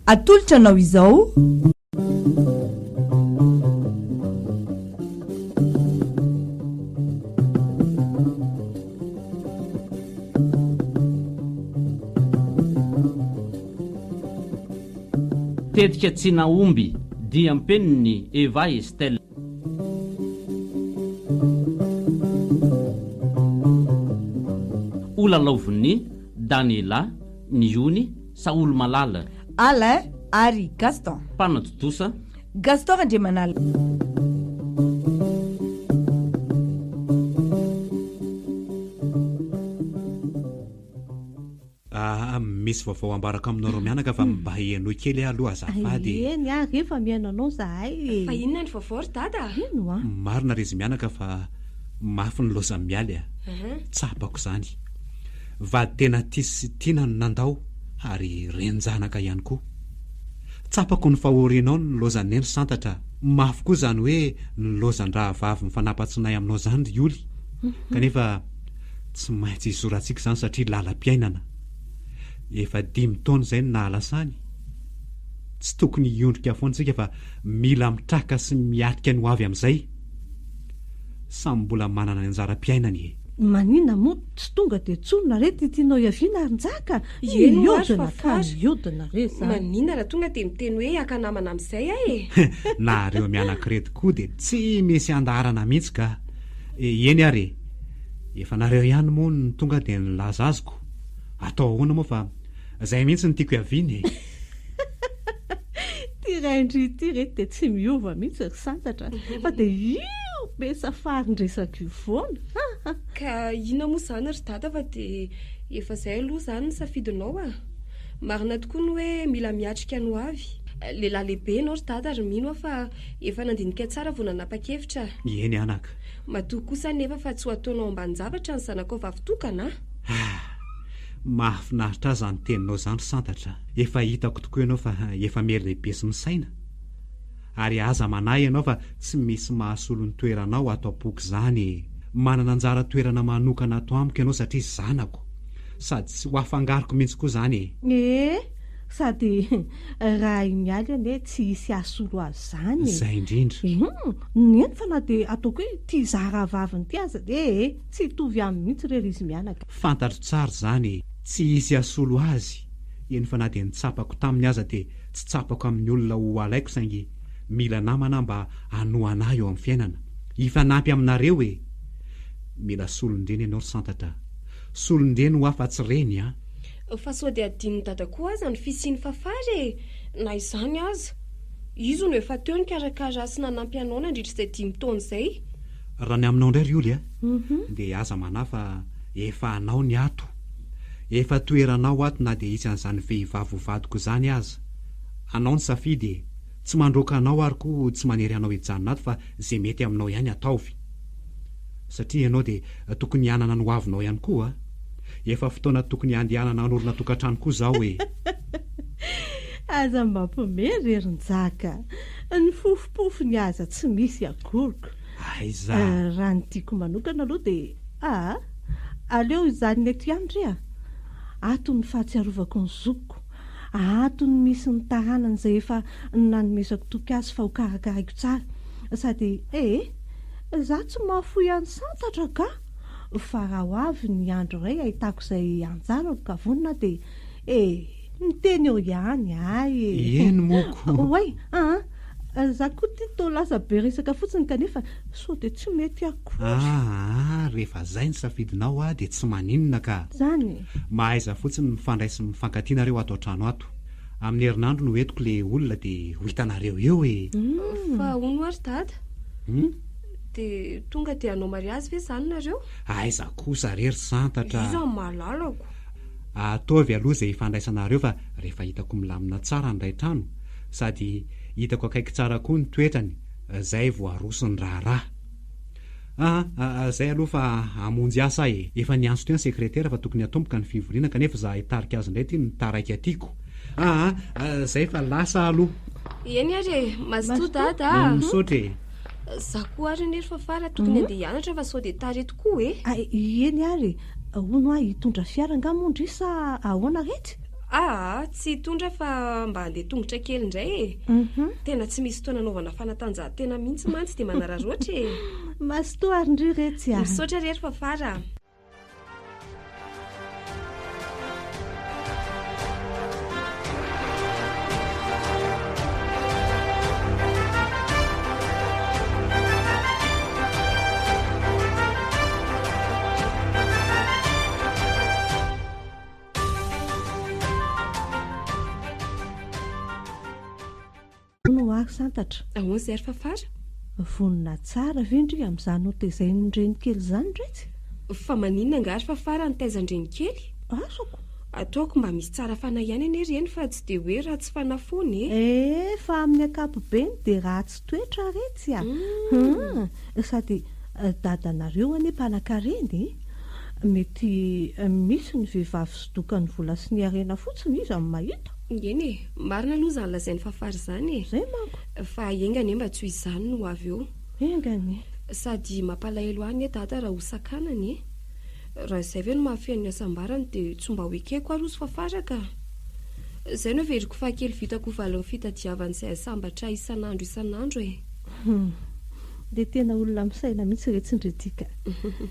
Atolotra anao izao. Tetika tsy nahomby, diam-penin'i Eva Estelle. Holalaovin'i Daniela, Miony, Saholomalala. Alain ary Gaston. Mpanatontosa. Gaston Randriamanala. Aa misy vaovao ambarako aminareo mianaka fa mba henoy kely aho aloha azafady e. Eny ary efa mihaino anao zahay e. Fa inona ny vaovao ry dada a? Ino an? Marina ry izy mianaka fa mafy ny laozan'i Mialy a. Tsapako izany. Vady tena tia sy tiana no nandao ary renin-janaka ihany koa. Tsapako ny fahorianao nilaozan'i Neny Santatra. Mafy koa izany hoe nilaozan-drahavavy mifanapa-tsinay aminao izany ry Oly. Kanefa tsy maintsy hizorantsika izany satria lalam-piainana. Efa dimy taona izay no nahalasany. Tsy tokony hiondrika foana isika fa mila mitraka sy miatrika ny ho avy amin'izay. Samy mbola manana ny anjaram-piainany e. Maninona moa tsy tonga dia tsorina re ty tianao hiaviana ry Njaka? Eny ho'a ry Mihodina ka Fafara. mihodina re zany. Maninona raha tonga dia miteny hoe haka namana amin'izay aho e? Nareo mianak'ireto koa dia tsy misy andaharana mihitsy ka. Eny ary e. Efa nareo ihany moa no tonga dia nilaza azy ko. Atao ahoana moa fa zay mihitsy no tiako hiaviana e. Ty raindry ity re dia tsy miova mihitsy ry Santatra fa dia io be safarin-dresaka io foana ha! Ka inona moa izany ry Dada fa dia efa izay aloha izany ny safidinao a! Marina tokoa ny hoe mila miatrika ny ho avy. Lehilahy lehibe ianao ry Dada ary mino aho fa efa nandinika tsara vao nanapa-kevitra. Eny anaka. Matoa kosa anefa fa tsy ho ataonao ambanin-javatra ny zanakao vavitokana a! Ah! Mahafinaritra ahy izany teninao izany ry Santatra. Efa hitako tokoa ianao fa efa miha-lehibe sy misaina. Ary aza manahy ianao fa tsy misy mahasolo ny toeranao ato am-poko izany e! Manana anjara toerana manokana ato amiko ianao satria zanako. Sady tsy ho afangaroko mihitsy koa izany e! Ee, sady raha i Mialy anie tsy hisy hahasolo azy izany e! Izay indrindra. Hum, eny fa na dia ataoko hoe ity zara-vaviny ity aza, ee, tsy hitovy aminy mihitsy re ry izy mianaka. Fantatro tsara izany e! Tsy hisy hasolo azy, eny fa na dia ny tsapako taminy aza dia tsy tsapako amin'ny olona ho alaiko saingy mila namana aho mba hanohana ahy eo amin'ny fiainana. Hifanampy aminareo e! Mila solon-dreny ianao ry Santatra a! Solon-dreny ho ahy fa tsy reny a! Fa sao dia adinon'i Dada koa aza ny fisian'i Fafara e! Na izany aza, izy no efa teo nikarakara sy nanampy anao nandritra izay dimy taona izay. Raha ny aminao indray ry Oly a, dia aza manahy fa efa anao ny ato. Efa toeranao ato na dia hisy an'izany vehivavy ho vadiko izany aza. Anao ny safidy e. Tsy mandroaka anao ary koa tsy manery anao hijanona ato fa ze mety aminao ihany ataovy. Satria ianao dia tokony hanana ny hoavinao ihany koa a. Efa fotoana tokony handehanana hanorina tokantrano koa izao e. Aza mampiomehy re ry Njaka. Ny fofompofony aza tsy misy akoriko. Aiza? Raha ny tiako manokana aloha dia aa aleo hijanona eto ihany re a! Ato ny fahatsiarovako ny zokiko, ato ny misy ny taranany izay efa nanomezako toky azy fa ho karakaraiko tsara. Sady ee, za tsy mahafoy an'i Santatra ka! Fa raha ho avy ny andro iray ahitako izay anjarako ka vonona aho dia ee, miteny eo ihany ahy e! Eny moa ko! Oay, aa, za koa ty toa lasa be resaka fotsiny kanefa sao dia tsy mety akory. Aa, rehefa zay ny safidinao ah dia tsy maninona ka! Zany e! Mahaiza fotsiny mifandray sy mifankatia nareo ato an-trano ato. Amin'ny herinandro no entiko le olona dia ho hitanareo eo e! Fa hono hoa ry dada? Hum? Dia tonga dia hanao mariazy ve izany nareo? Aiza kosa re ry Santatra a! Iza no mahalalako? Ataovy aloha izay hifandraisanareo fa rehefa hitako milamina tsara ny iray trano sady hitako akaiky tsara koa ny toetrany zay vao aroso ny raharaha. Aa zay aloha fa hamonjy asa aho e! Efa niantso teo ny sekretera fa tokony hatomboka ny fivoriana kanefa za hitarika azy indray ity no taraiky aty ko. Aa zay fa lasa aho aloha. Eny ary e! Mazotoa dada a! Misaotra e! Za koa ary anie ry Fafara tokony handeha hianatra fa sao dia tara eto koa e! Eny ary e! Hono hoa hitondra fiara angaha moa ndry sa ahoana retsy? Aa, tsy hitondra fa mba handeha tongotra kely indray e. Tena tsy misy fotoana anaovana fanatanjahantena mihitsy mantsy dia manararaotra e. Mazotoa ary ndry retsy a. Misaotra re ry Fafara a. Hono ho ahy santatra. Ahoana izay ry Fafara? Vonona tsara ve ndry amin'izany ho tezain'ny renikely izany retsy? Fa maninona angaha ry Fafara nitaiza an-drenikely? Asako. Ataoko mba misy tsara fanahy ihany anie reny fa tsy dia hoe ratsy fanahy foana e! Eh, fa amin'ny ankapobeny dia ratsy toetra retsy a! Hum, sady dadanareo anie mpanakarena e! Mety misy ny vehivavy sodokan'ny vola sy ny harena fotsiny iza no mahita? Eny e, marina aloha izany lazain'i Fafara izany e! Izay manko. Fa enga anie mba tsy ho izany no ho avy eo. Enga anie. Sady mampalahelo ahy anie Dada raha ho sakanana e! Raha izay ve no mahafeno ny hasambarany dia tsy mba ho ekeko ary hozy Fafara ka! Izay no heveriko fa kely vitako ho valin'ny fitadiavany izay hahasambatra ahy isan'andro isan'andro e! Hum. Dia tena olona misaina mihitsy re tsindry ity ka.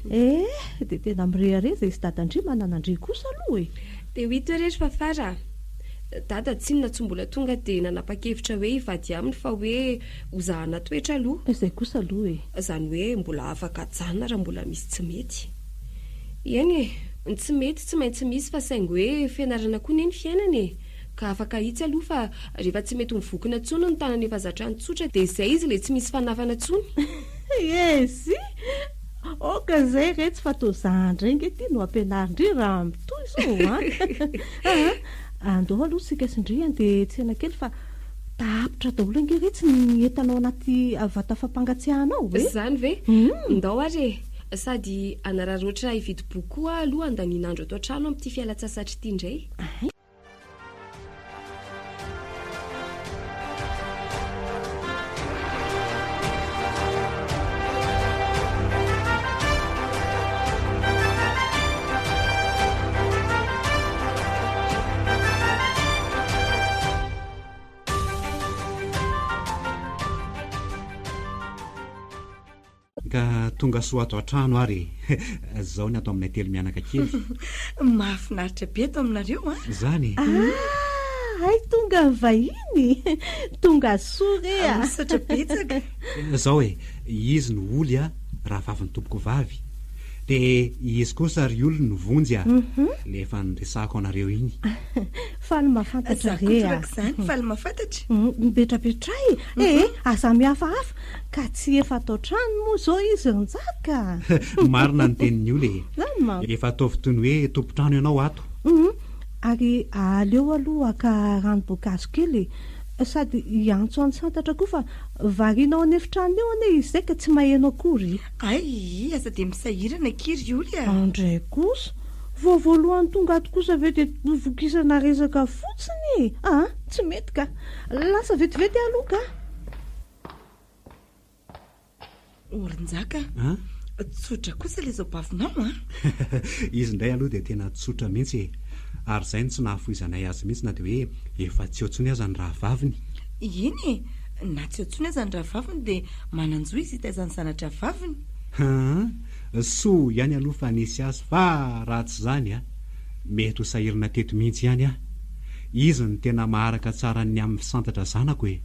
Eh! Dia tena mirehareha izay izy dadan-dry manana an-dry kosa aloha e! Dia ho hita eo re ry Fafara a! Dada tsinona tsy mbola tonga dia nanapa-kevitra hoe hivady aminy fa hoe hozahana toetra aloha. Izay kosa aloha e! Izany hoe mbola afaka ajanona raha mbola misy tsy mety. Eny e! Ny tsy mety tsy maintsy misy fa saingy hoe fianarana koa anie ny fiainana e! Ka afaka ahitsy aloha fa rehefa tsy mety mivokona intsony ny tanana efa zatra nitsotra dia izay izy ilay tsy misy fanafana intsony. Ezy! Aoka izay retsy fa toa za indray nge ty no ampianarin-dry raha mitohy izao an! Aa! Andao aloha tsika sy ndry andeha tsena kely fa tapitra daholo ange retsy ny entana ao anaty vata fampangatsiahana ao e! Izany ve? Ndao ary e! Sady hanararaotra hividy boky koa aho aloha handaniana andro ato an-trano amin'ity fialan-tsasatra ity indray. Ka tonga soa ato an-trano ary e. Zao ny ato aminay telo mianaka kely. Mahafinaritra be ato aminareo an. Zany e. Ah, hay tonga ny vahiny. Tonga soa re a. Misaotra betsaka. Zao e, izy no Oly a, rahavavin'ny tompoko vavy. Dia izy kosa ry Oly no Vonjy a, le efa niresahako anareo iny. Faly mahafantatra Za re koa a. torak'izany, faly mahafantatra. Mipetrapetraha e. Eh, aza mihafahafa. Ka tsy efa ato an-trano moa izao izy ry Njaka a! Marina ny tenin'i Oly e! Izany manko. Efa ataovy toy ny hoe tompon-trano ianao ato. Hum, ary aleo aloha haka ranom-boankazo kely e! Sady hiantso an'i Santatra koa fa variana ao an'efitrano ao anie izy izay ka tsy maheno akory. Hay, aza dia misahirana akia ry Oly a! Andray kosa! Vao voalohany tonga ato kosa ve dia vokisana resaka fotsiny e! Aa, tsy mety ka! Lasa vetivety aho aloha ka! Orinjaka a! Tsotra kosa ilay zaobavinao an! Izy indray aloha dia tena tsotra mihitsy e! Ary izay no tsy nahafoizanay azy mihitsy na dia hoe efa tsy eo intsony aza ny rahavaviny. Eny e! Na tsy eo intsony aza ny rahavaviny dia manan-jo izy hitaiza ny zana-drahavaviny. Haa! Soa ihany aloha fa nisy azy fa raha tsy izany a! Mety ho sahirana teto mihitsy ihany aho. Izy no tena maharaka tsara ny amin'ny santatra zanako e!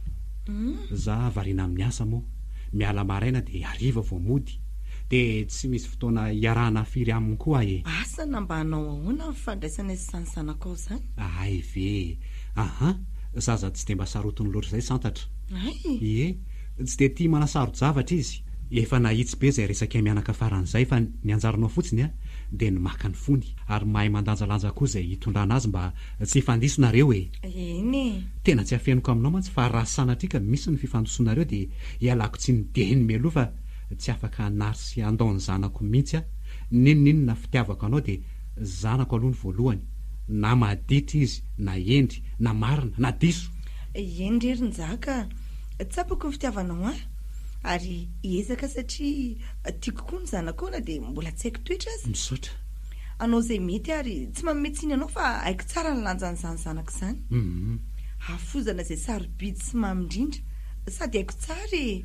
Za variana amin'ny asa moa, miala maraina dia hariva vao mody, dia tsy misy fotoana hiarahana firy aminy koa aho e! Asa na mba hanao ahoana ny fandraisanay sy izany zanakao izany? Hay ve e! Aha! Zaza tsy dia mba sarotiny loatra izay santatra. Hay! Ie, tsy dia tia manasaro-javatra izy. Efa nahitsy be izay resakay mianaka farany izay fa ny anjaranao fotsiny a, dia ny maka ny fony, ary mahay mandanjalanja koa izay hitondrana azy mba tsy hifandiso nareo e! Eny e! Tena tsy afeniko aminao mantsy fa raha sanatria ka misy ny fifandisoanareo dia ialako tsiny dieny mialoha fa tsy afaka hanary sy handao ny zanako mihitsy aho, n'inon'inona fitiavako anao dia zanako aloha ny voalohany, na maditra izy na hendry na marina na diso! Eny re ry Njaka a! Tsapako ny fitiavanao ahy ary hiezaka satria tiako koa ny zanakao na dia mbola tsy haiko toetra aza. Misaotra. Hanao izay mety ary tsy manome tsiny anao fa haiko tsara ny lanjan'izany zanaka izany. Hafozana izay sarobidy sy mamy indrindra sady haiko tsara e!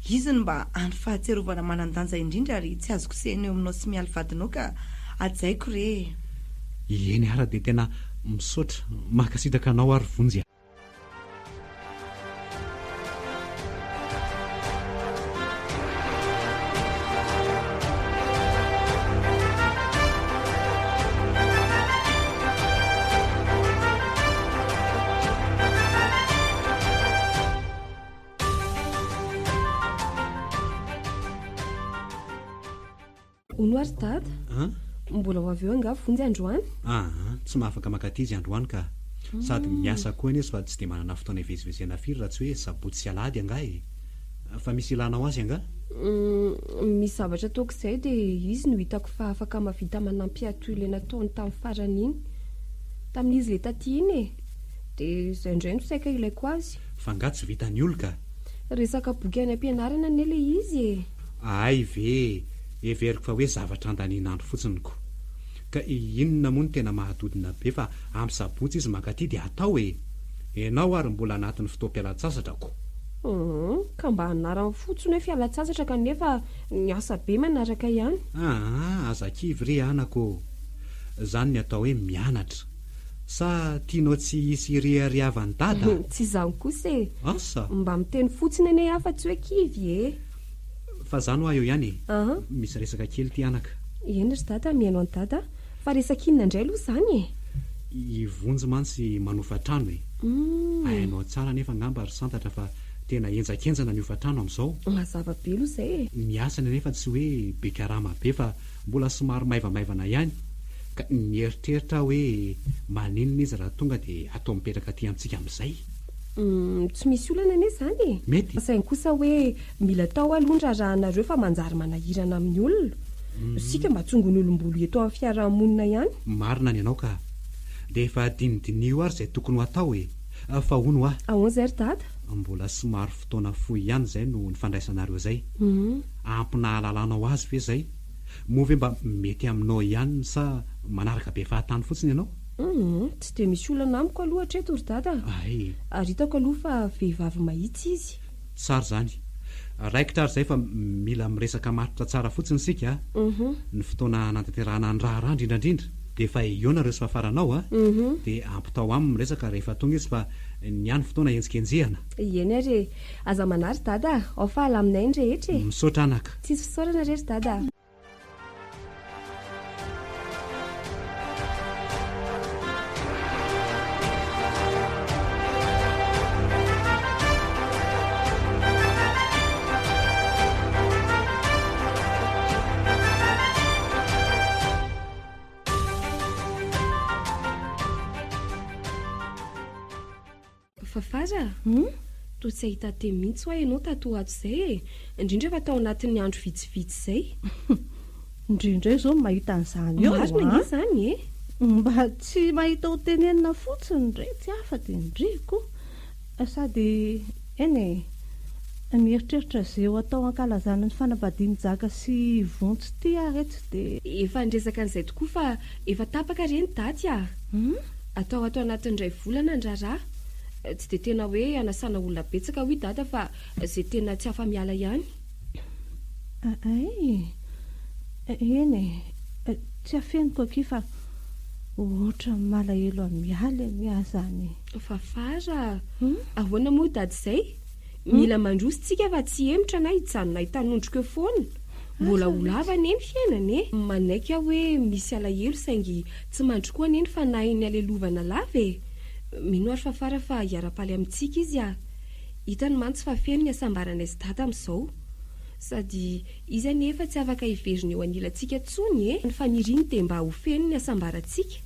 Izy no mba hany fahatsiarovana manan-danja indrindra ary tsy azoko sehina eo aminao sy Mialy vadinao ka hajaiko re e! Eny ara dia tena misaotra, mankasitraka anao aho ry Vonjy a! Hono ary dada? An? Mbola ho avy eo angaha Vonjy androany? Aa, tsy mahafaka mankaty izy androany ka. Sady miasa koa anie izy fa tsy dia manana fotoana hivezivezena firy raha tsy hoe sabotsy sy alahady angaha e. Fa misy ilanao azy angaha? Humm, misy zavatra ataoko izay dia izy no hitako fa afaka mahavita manampy ahy toy ilay nataony tamin'ny farany iny. Tamin'izy ilay taty iny e. Dia izay indray no saika ilaiko azy. Fa angaha tsy vitan'ny olo ka? Resaka boky any am-pianarana anie ilay izy e. Hay ve e! Heveriko fa hoe zavatra andaniana andro fotsiny ko. Ka inona moa no tena mahadodona be fa amin'ny sabotsy izy mankaty dia atao e! Enao ary mbola anatin'ny fotoam-pialan-tsasatra ko. Humm, ka mba anarany fotsiny hoe fialan-tsasatra kanefa ny asa be manaraka ihany. Aa, aza kivy re anaka ô! Zany ny atao hoe mianatra. Sa tianao tsy hisy hireharehavan'i dada? Tsy izany kosa e! Asa! Mba miteny fotsiny anie aho fa tsy hoe kivy e! Fa zany hoa eo ihany e! Misy resaka kely ity anaka. Eny ry dada, mihaino an'i dada aho. Fa resaka inona indray aloha izany e? I Vonjy mantsy manofa trano e! Hainao tsara anefa angamba ry Santatra fa tena henjakenjana ny hofantrano amin'izao. Mazava be aloha izay e! Ny asany anefa tsy hoe be karama be fa mbola somary maivamaivana ihany. Ka nieritreritra aho hoe maninona izy raha tonga dia atao mipetraka aty amintsika amin'izay? Humm, tsy misy olana anie izany e! Mety. Saingy kosa hoe mila atao aloha ny raharahanareo fa manjary manahirana amin'ny olona. Isika mba tsongon'olom-bolo eto amin'ny fiarahamonina ihany. Marina ny anao ka. Dia efa dinidiniho ary izay tokony ho atao e! Fa hono hoa. Ahoana izay ry dada? Mbola somary fotoana fohy ihany izay no nifandraisanareo izay. Ampy nahalalanao azy ve izay? Moa ve mba mety aminao ihany sa manaraka be fahatany fotsiny ianao? Humm, tsy dia misy olana amiko aloha hatreto ry dada a! Hay. Ary hitako aloha fa vehivavy mahitsy izy. Tsara izany. Raikitra ary izay fa mila miresaka matotra tsara fotsiny isika a! Ny fotoana hanatanterahana ny raharaha indrindra indrindra. Dia efa eo nareo sy fafaranao a! Dia ampitao aminy miresaka rehefa tonga izy fa ny ahy ny fotoana henjikenjehana. Eny ary e! Aza manahy ry dada a! Ao fa alaminay ny rehetra e! Misaotra anaka. Tsisy fisaorana re ry dada a! Fafara a! Hum? Toa tsy hahita teny mihitsy hoa ianao tato ho ato izay e! Indrindra fa tao anatin'ny andro vitsivitsy izay. Ndry indray izao no mahita an'izany eo Marina an! ange izany e! Mba tsy mahita ho tenenina fotsiny indray tsy hafa dia ndry koa. Sady eny e! Mieritreritra ze ho atao hankalazana ny fanambadian'i Jaka sy i Vonjy ity aho re tsy dia. Efa niresaka an'izay tokoa fa efa tapaka re ny daty a! Hum? Atao ato anatin'ny iray volana ny raharaha. Tsy dia tena hoe hanasana olona betsaka hoy Dada fa izay tena tsy afa-miala ihany. Hay! Eny e! Tsy afeniko akia fa ohatran'ny malahelo an'i Mialy anie aho izany e! Fafara a! Ahoana moa Dada izay? Mila mandroso tsika fa tsy hihemotra na hijanona hitanondrika eo foana. Mbola ho lava anie ny fiainana e! Manaiky aho hoe misy alahelo saingy tsy mandry koa anie ny fanahin'ny alelovana lava e! Mino aho ry Fafara fa hiara-paly amintsika izy ah! Hitany mantsy fa feno ny hasambaranay sy Dada amin'izao. Sady izy anie efa tsy afaka hiverina eo anilantsika intsony e! Ny faniriany dia mba ho feno ny hasambarantsika.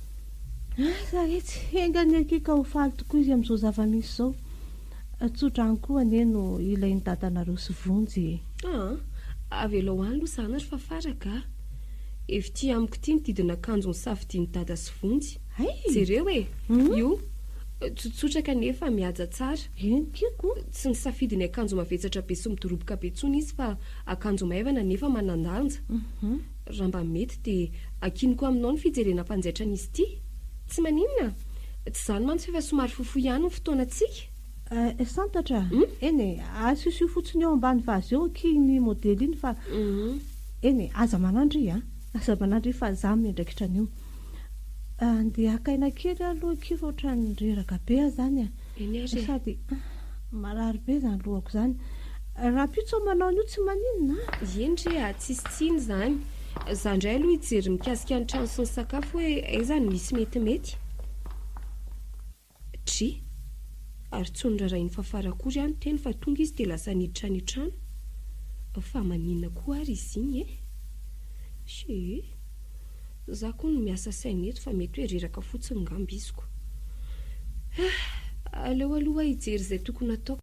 Asa re tsy enga anie akia ka ho faly tokoa izy amin'izao zava-misy izao. Tso-drano koa anie no ilain'i dadanareo sy Vonjy e! Aa! Avelao any aloha izany ry Fafara ka! Efa ity amiko ity ny didin'akanjo nosafidian'i dada sy Vonjy. Hay! Jereo e! Io! Tsotsotra kanefa mihaja tsara. Eny tiako. Tsy nisafidy ny akanjo mavesatra be sy midoroboka be intsony izy fa akanjo maivana nefa manan-danja. Raha mba mety dia ankiniko aminao ny fijerena mpanjaitra an'izy ity. Tsy maninona? Tsy izany mantsy fa efa somary fohifohy ihany ny fotoanantsika. Eh santatra a! Eny e, asio fotsiny eo ambany vazy eo akia iny modely iny fa eny e, aza manandry a! Aza manandry fa za miandraikitra an'io. Andeha haka aina kely aho aloha akia fa ohatran'ny reraka be aho izany a! Eny ary e! Sady marary be izany lohako izany. Rahampitso aho manao an'io tsy maninona a! Eny re a! Tsisy tsiny izany. Za indray aloha hijery mikasika ny trano sy ny sakafo hoe aiza no misy metimety. Dry. Ary tsy norarahin'i Fafara akory aho niteny fa tonga izy dia lasa niditra any an-trano. Fa maninona koa ary izy iny e? She. Za koa no miasa saina eto fa mety hoe reraka fotsiny ngamba iziko. Ah! Aleo aloha aho hijery izay tokony hataoko.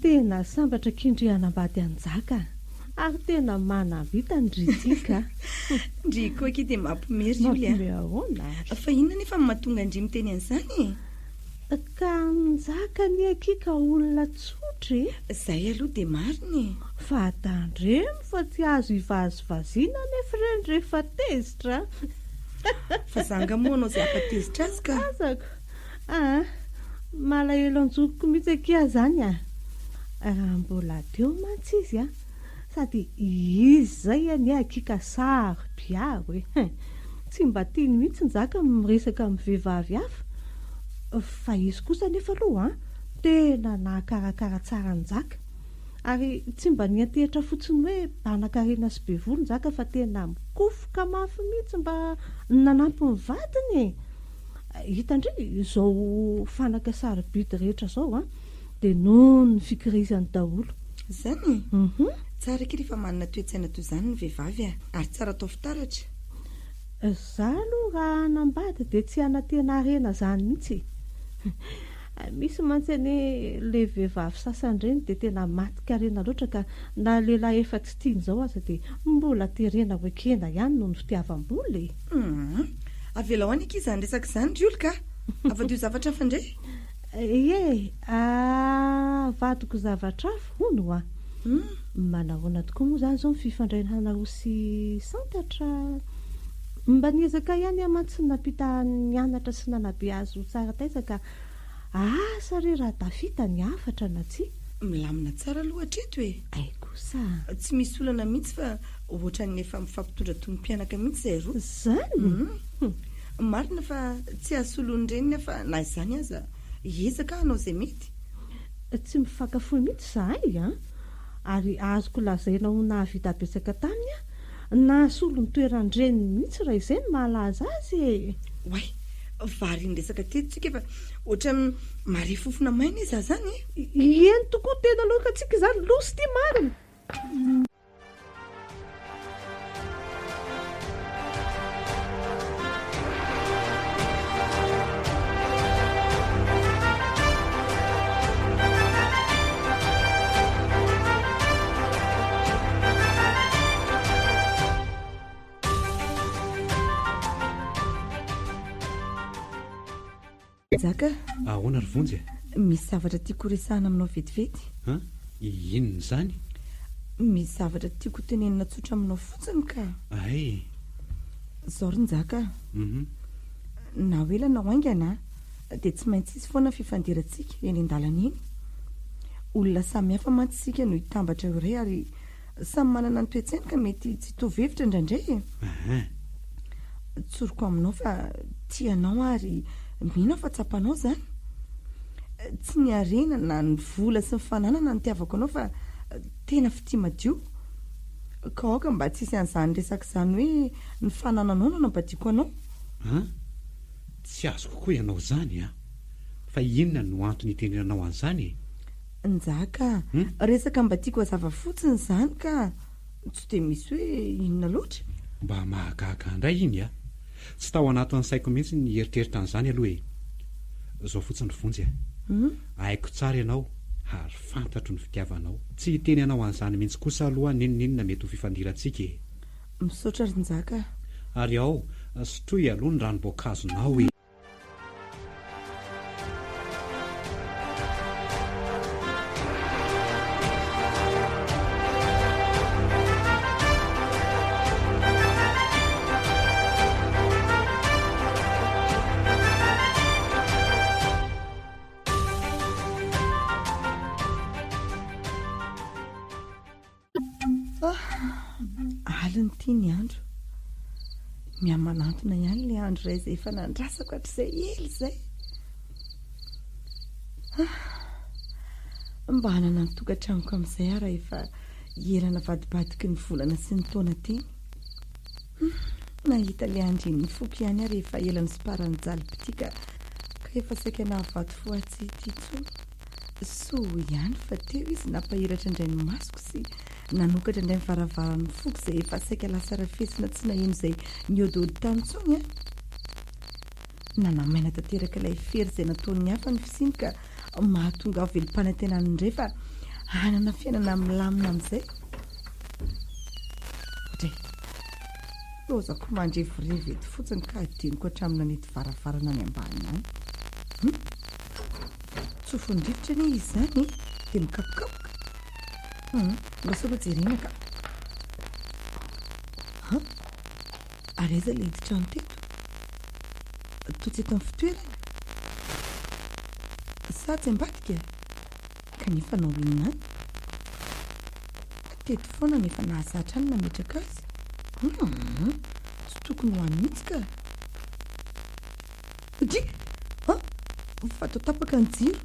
Tena sambatra akia ndry hanambady an'i Njaka a! Ary tena manam-bita ndry Jika a! Ndry koa akia dia mampime ry Oly a! Mampime ahoana ary? Fa inona anefa no mahatonga an-dry miteny an'izany e? Ka Njaka anie akia ka olona tsotra e! Izay aloha dia marina e! Fa tandremo fa tsy azo ivazivaziana anefa ireny rehefa tezitra a! Fa za angaha moa hanao izay hampatezitra azy ka! Azako! Aa! Malahelo an-jokiko mihitsy akia aho izany a! Raha mbola teo mantsy izy a! Sady izy izay anie akia ka saro-piaro e! Hein! Tsy mba tiany mihitsy Njaka ny miresaka amin'ny vehivavy hafa. Fa izy kosa anefa aloha an, tena nahakarakara tsara an'i Njaka. Ary tsy mba niantehitra fotsiny hoe mpanan-karena sy be vola Njaka fa tena mikofoka mafy mihitsy mba nanampy ny vadiny e! Hitan-dry izao fanaka sarobidy rehetra izao an, dia noho ny fikirizany daholo. Izany e? Tsara akia rehefa manana toe-tsaina toy izany ny vehivavy a! Ary tsara atao fitaratra. Za aloha raha hanambady dia tsy hanantena harena izany mihitsy e! Misy mantsy anie le vehivavy sasany ireny dia tena matin-karena loatra ka na lehilahy efa tsy tiany izao aza dia mbola terena ho ekena ihany noho ny fitiavam-bola e! Humm. Avelao any akia izany resaka izany ry Olga a! Avadio zavatra hafa indray. Ie, avadiko zavatra hafa hono hoa. Manahoana tokoa moa izany izao ny fifandraisanareo sy Santatra? Mba niezaka ihany aho mantsy nampita nianatra sy nanabe azy ho tsara taiza ka asa re raha tafita ny hafatra na tsia. Milamina tsara aloha hatreto e! Hay kosa. Tsy misy olana mihitsy fa ohatran'ny efa mifampitondra toy ny mpianaka mihitsy izahay roa. Izany? Hum. Marina fa tsy hahasolo ny reniny aho fa na izany aza hiezaka aho hanao izay mety. Tsy mifankafohy mihitsy izahay an! Ary azoko lazaina ho nahavita betsaka taminy aho Nahasolo ny toeran-dreniny mihitsy raha izay no mahalaza azy e! Oay! Varian'ny resaka teto tsika fa ohatran'ny mahare fofona maina iza zany e! Eny tokoa tena lokantsika izany loza ity marina! Njaka a! Ahoana ry Vonjy a? Misy zavatra tiako horesahana aminao vetivety. An? Inona izany? Misy zavatra tiako hotenenina tsotra aminao fotsiny ka. Hay! Izao ry Njaka a! Na ho ela na ho haingana dia tsy maintsy hisy foana ny fifandirantsika eny an-dalana eny. Olona samy hafa mantsy isika no hitambatra eo iray ary samy manana ny toe-tsainy ka mety tsy hitovy hevitra indraindray e. Tsoriko aminao fa tia anao aho ary mino aho fa tsapanao izany. Tsy ny harena na ny vola sy ny fananana no itiavako anao fa tena fitia madio. Ka aoka mba tsy hisy an'izany resaka izany hoe ny fanananao no nampadiako anao. An? Tsy azoko koa ianao izany an! Fa inona no antony itenenanao an'izany e? Njaka a! Resaka mba tiako hazava fotsiny izany ka! Tsy dia misy hoe inona loatra. Mba mahagaga indray iny a! Tsy tao anatin'ny saiko mihitsy ny hieritreritra an'izany aloha e! Izao fotsiny ry Vonjy a! Haiko tsara ianao ary fantatro ny fitiavanao. Tsy hiteny anao an'izany mihitsy kosa aloha n'inon'inona mety ho fifandirantsika e! Misaotra ry Njaka a! Ary ao, sotroy aloha ny ranom-boankazonao e! Alina ity ny andro. Mihamanantona ihany ilay andro iray izay efa nandrasako hatrizay ela izay. Ah, mba hanana ny tokantranoko amin'izay aho raha efa ela navadibadiky ny volana sy ny taona teny. Hmm, nahita ilay andrian'ny foko ihany aho rehefa ela nisiparan'ny jalim-pitia ka ka efa saika nahavato fo ahy tsy hitia intsony. Soa ihany fa teo izy nampahiratra indray ny masoko sy nanokatra indray ny varavaran'ny foko izay efa saika lasa rafesina tsy naheno izay nihodihody tany intsony an! Nanamaina tanteraka ilay fery izay nataon'ny hafa ny fisiany ka mahatonga ahy velom-panantenana indray fa hanana fiainana milamina amin'izay. Ohatray. Lozako mandrevirevy eto fotsiny ka hadinoko hatramin'ny nanidy varavarana any ambany any. Hum! Tsofin'ny rivotra anie izy izany e, dia mikapokapoka. Hum, lasa aloha jerena ka. Han, ary aiza ilay hidin-trano teto? Toa tsy eto amin'ny fitoerana. Sa atsy ambadika? Kanefa hanao inona any? Teto foana no efa nahazatra ahy ny nametraka azy. Hum, tsy tokony ho any mihitsy ka. Dry! An! Fa toa tapaka ny jiro.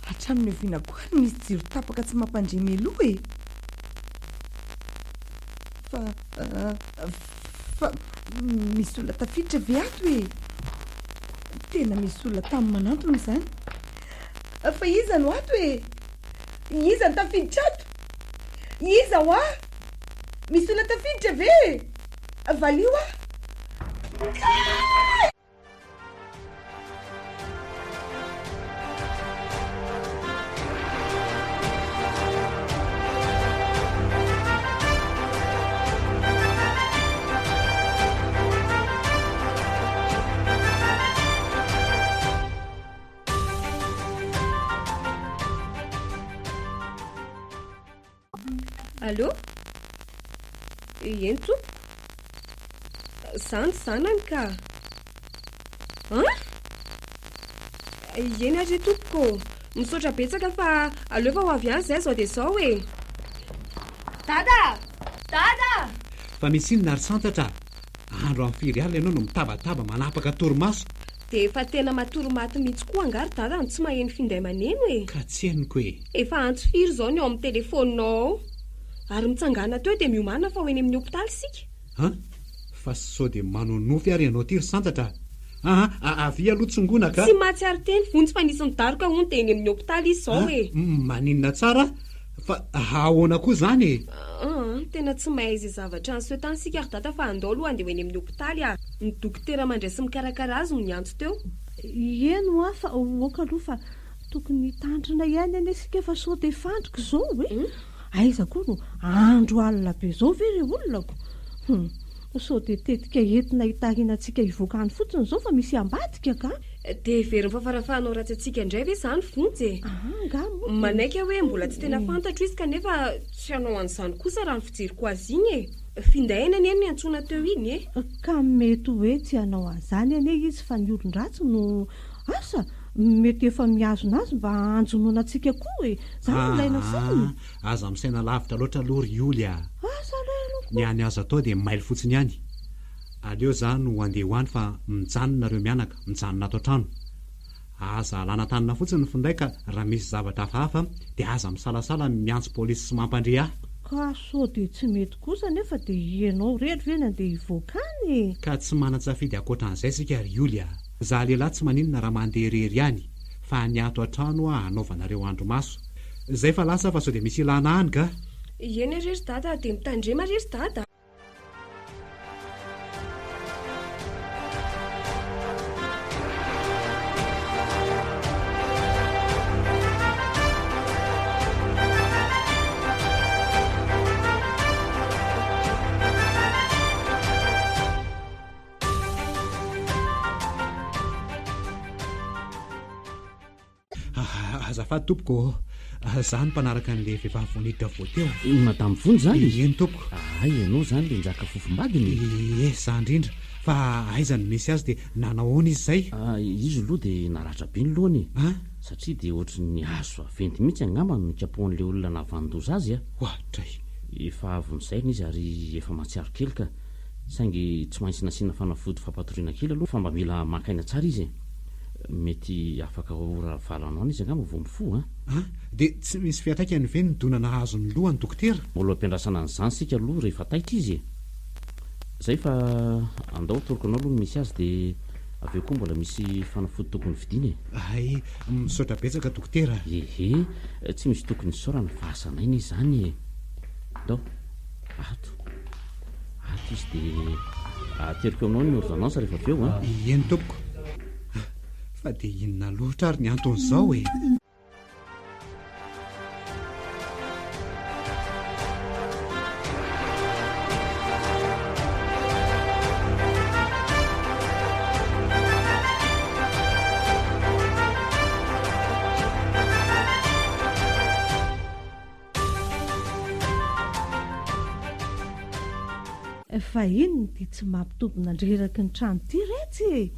Hatramin'ny oviana koa ary nisy jiro tapaka tsy mampandre mialoha e? Fa, fa misy olona tafiditra ve ato e? Tena misy olona tamy manantona izany. Fa iza no ato e? Iza no tafiditra ato? Iza hoa? Misy olona tafiditra ve e? Valio aho. Allô? Eny tompoko. Za ny zanany ka. An? Eny ary tompoko ô. Misaotra betsaka fa aleo fa ho avy any zay zao dia zao e. Dada! Dada! Fa misy inona ry Santatra a? Andro amin'ny firy alina ianao no mitabataba manapaka torimaso? Dia efa tena matory maty mihitsy koa angaha ry dada no tsy maheno finday maneno e! Ka tsy henoko e! Efa antso firy izao ny ao amin'ny telefaoninao ao? Ary mitsangàna teo dia miomàna fa ho eny amin'ny hopitaly isika. An! Fa sao dia manonofy ary ianao ity ry Santatra a! Aa! Avia aloha tsongoina ka! Tsy mahatsiaro teny Vonjy fa nisy nidaroka hono dia eny amin'ny hopitaly izy izao e! Maninona tsara Fa ahoana koa izany e? Aa, tena tsy mahay izay zavatra niseho tany isika ry dada fa andao aloha handeha ho eny amin'ny hopitaly a! Ny dokotera mandray sy mikarakara azy no niantso teo. Eny hoa fa ok aloha fa tokony hitandrina ihany anie isika fa sao dia fandrika izao e! Aiza koa no andro alina be izao ve re olona ko? Hum, sao dia tetika entina hitarihina antsika hivoaka any fotsiny izao fa misy ambadika ka! Dia heverin'ny fafarafahanao ratsy antsika indray ve izany Vonjy e? Angaha moa dia. Manaiky aho hoe mbola tsy tena fantatro izy kanefa tsy hanao an'izany kosa raha ny fijeriko azy iny e! Findainy anie no niantsoana teo iny e! Ka mety hoe tsy hanao an'izany anie izy fa ny olon-dratsy no asa mety efa mihazona azy mba hanjonoana antsika koa e! Izany no ilaina saina. Aa! Aza misaina lavitra loatra aloha ry Oly a! Asa aloha ianao koa. Ny any azo atao dia mailo fotsiny ihany. Aleo za no andeha ho any fa mijanona nareo mianaka, mijanona ato an-trano. Aza alana tanana fotsiny ny finday ka raha misy zavatra hafahafa dia aza misalasala miantso polisy sy mampandre ahy. Ka sao dia tsy mety kosa nefa dia ianao irery ve ny andeha hivoaka any e? Ka tsy manan-tsafidy ankoatran'izay isika ry Oly a! Za lehilahy tsy maninona raha mandeha irery any fa ny ato an-trano anaovanareo andrimaso. Zay fa lasa fa sao dia misy ilana any ka! Eny re ry dada a, dia mitandrema re ry dada a. Azafady tompoko ô, za no mpanaraka an'le vehivavy vao niditra vao teo. I Madame Vonjy zany? Eny tompoko. Hay ianao zany le njaka fofombadiny e? Ie, za indrindra. Fa aiza no misy azy dia nanao ahoana izy izay? Izy aloha dia naratra be ny lohany e. An? Satria dia ohatry ny hazo vaventy mihitsy angamba no nikapohan'ilay olona nahavanon-doza azy a. Oadray. Efa avy nozairina izy ary efa mahatsiaro kely ka. Saingy tsy maintsy nasiana fanafody fampatoriana kely aloha fa mba mila maka aina tsara izy e. Mety afaka ora valo any izy angamba vao mifoha an. An! Dia tsy misy fiantraikany ve ny dona nahazo ny lohany dokotera? Mbola ampiandrasana an'izany isika aloha rehefa taitra izy e. Zay fa andao atoroko anao aloha ny misy azy dia avy eo koa mbola misy fanafody tokony vidiana e. Hay, misaotra betsaka dokotera a. Ehe, tsy misy tokony hisaorana fa asanay anie izany e. Ndao, ato. Ato izy dia ateriko aminao ny ordonnance rehefa avy eo an. Eny tompoko. Fa dia inona loatra ary ny anton'izao e? Fa inona ity tsy mampitombina an-dreraky ny trano ity retsy e?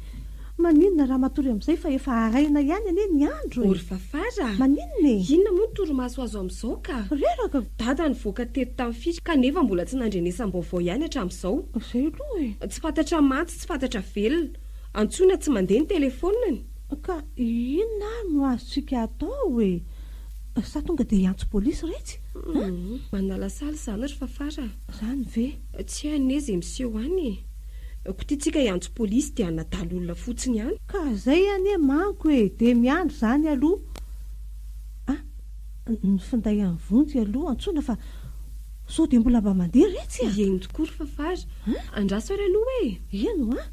Maninona raha matory amin'izay fa efa haraina ihany anie ny andro e! Ory Fafara a! Maninona e? Inona moa ny torimaso azo amin'izao ka? Reraka! Dada nivoaka teto tamin'ny firy kanefa mbola tsy nandrenesam-baovao ihany hatramin'izao. Izay aloha e! Tsy fantatra maty tsy fantatra velona. Antsoina tsy mandeha ny telefaoniny. Ka inona ary no azontsika atao e? Sa tonga dia hiantso polisy retsy an? Manalasala izany ry Fafara a! Izany ve? Tsy hay anie izay miseho any e! Koa tiantsika hiantso polisy dia hanadala olona fotsiny ihany. Ka izay anie manko e! Dia miandry izany aloha an! Ny finday an'i Vonjy aloha antsoina fa sao dia mbola mba mandeha retsy a! Eny tokoa ry Fafara! Andraso ary aloha e! Eny hoa!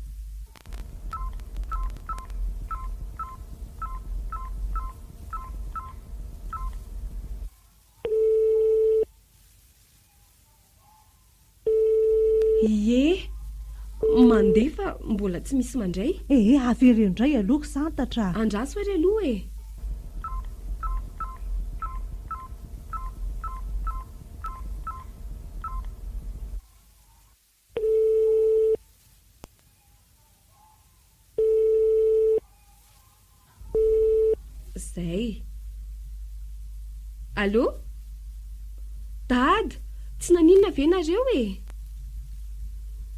Ie, mandeha fa mbola tsy misy mandray. Ee, avereno indray aloha ry Santatra a! Andraso ary aloha e! Zay. Allô? Dada, tsy naninona ve nareo e?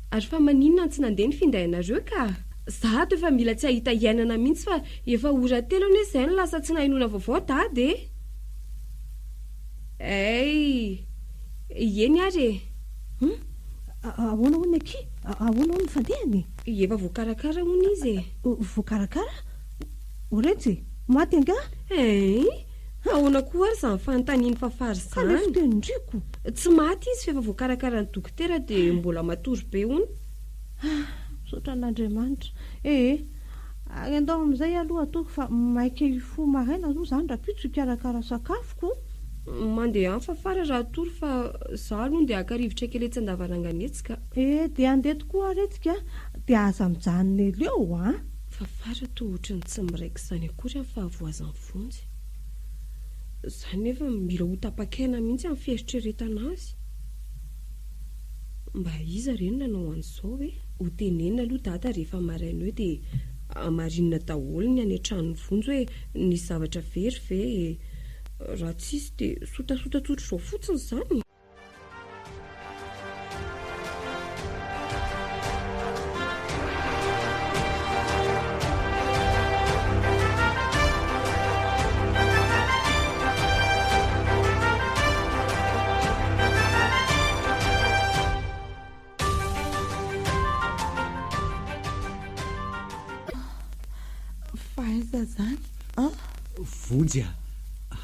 Ary fa maninona no tsy nandeha ny finday anareo ka? Za ato efa mila tsy hahita hiainana mihitsy fa efa ora telo anie zay no lasa tsy nahenoana vaovao dada e! Hey! Eny ary e! Hum! Ahoana hono akia? Ahoana hono ny fandehany e? Efa voakarakara hono izy e! Voakarakara? O retsy e! Maty angaha? Hein! Ahoana koa ary izany fanontanian'i Fafary izany? Ka ilay fitenin-driko! Tsy maty izy fa efa voakarakaran'ny dokotera dia mbola matory be hono. Ah! Misaotra an'Andriamanitra. Ee! Ary andao amin'izay aloha ataoko fa maika hifoha maraina aloha izany rahampitso hikarakara sakafo ko. Mandeha any Fafara raha hatory fa za aloha ndeha haka rivotra kely etsy andavarangana etsy ka. Ee dia handeha tokoa ary etsy ka, dia aza mijanona ela eo an! Fafara toa ohatran'ny tsy miraika izany akory amin'ny fahavoazan'i Vonjy. Za nefa mila ho tapakaina mihitsy amin'ny fieritreretana azy. Mba iza re no nanao an'izao e? Ho tenenina aloha dada rehefa maraina eo dia hamarinina daholo ny any an-tranon'i Vonjy hoe nisy zavatra very ve e? Raha tsisy dia sotasota tsotr'izao fotsiny izany e! Fa aiza zany an? Vonjy a!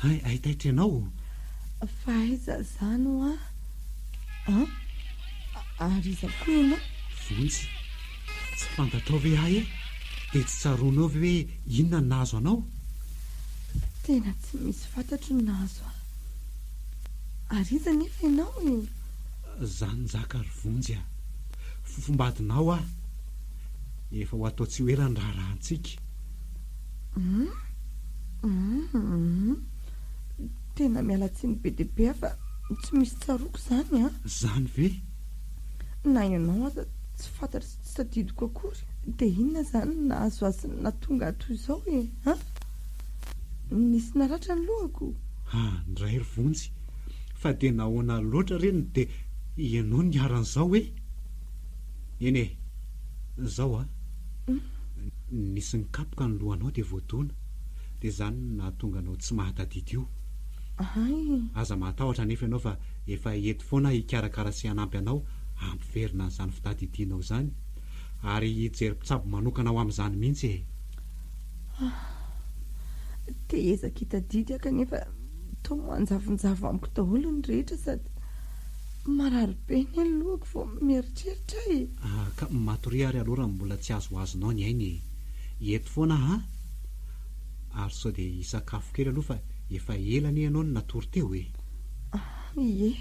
Hay, hay taitra ianao? Fa aiza izany hoa an? Ary iza koa ianao? Vonjy, tsy fantatrao ve ahy e? Dia tsy tsaroanao ve hoe inona no nahazo anao? Tena tsy misy fantatro ny nahazo ahy. Ary iza anefa ianao e? Za Njaka ry Vonjy a! Fofombadinao aho. Efa ho atao tsy ho ela ny raharahantsika. Hum, hum, hum. Tena miala tsiny be dia be aho fa tsy misy tsaroako izany an! Izany ve? Na ianao aza tsy fantatro sy tsy tadidiko akory. Dia inona izany no nahazo ahy sy nahatonga ahy toy izao e? An? Nisy naratra ny lohako? Andray ry Vonjy, fa dia nahoana loatra re no dia ianao no niharan'izao e? Eny e, izao an, nisy nikapoka ny lohanao dia voadona. Dia izany no nahatonga anao tsy mahatadidy io. Hay! Aza mahatahotra anefa ianao fa efa eto foana aho hikarakara sy hanampy anao hampiverina an'izany fitadidianao izany. Ary hijery mpitsabo manokana ho amin'izany mihitsy e! Ah! Te hiezaka hitadidy aho kanefa toa manjavonjavo amiko daholo ny rehetra sady marary be anie ny lohako vao mieritreritra aho e! Ah, ka matoria ary aloha raha mbola tsy azoazonao ny aina e! Eto foana aho an! Ary sao dia hisakafo kely aloha fa efa ela anie ianao no natory teo e! Ah, ie,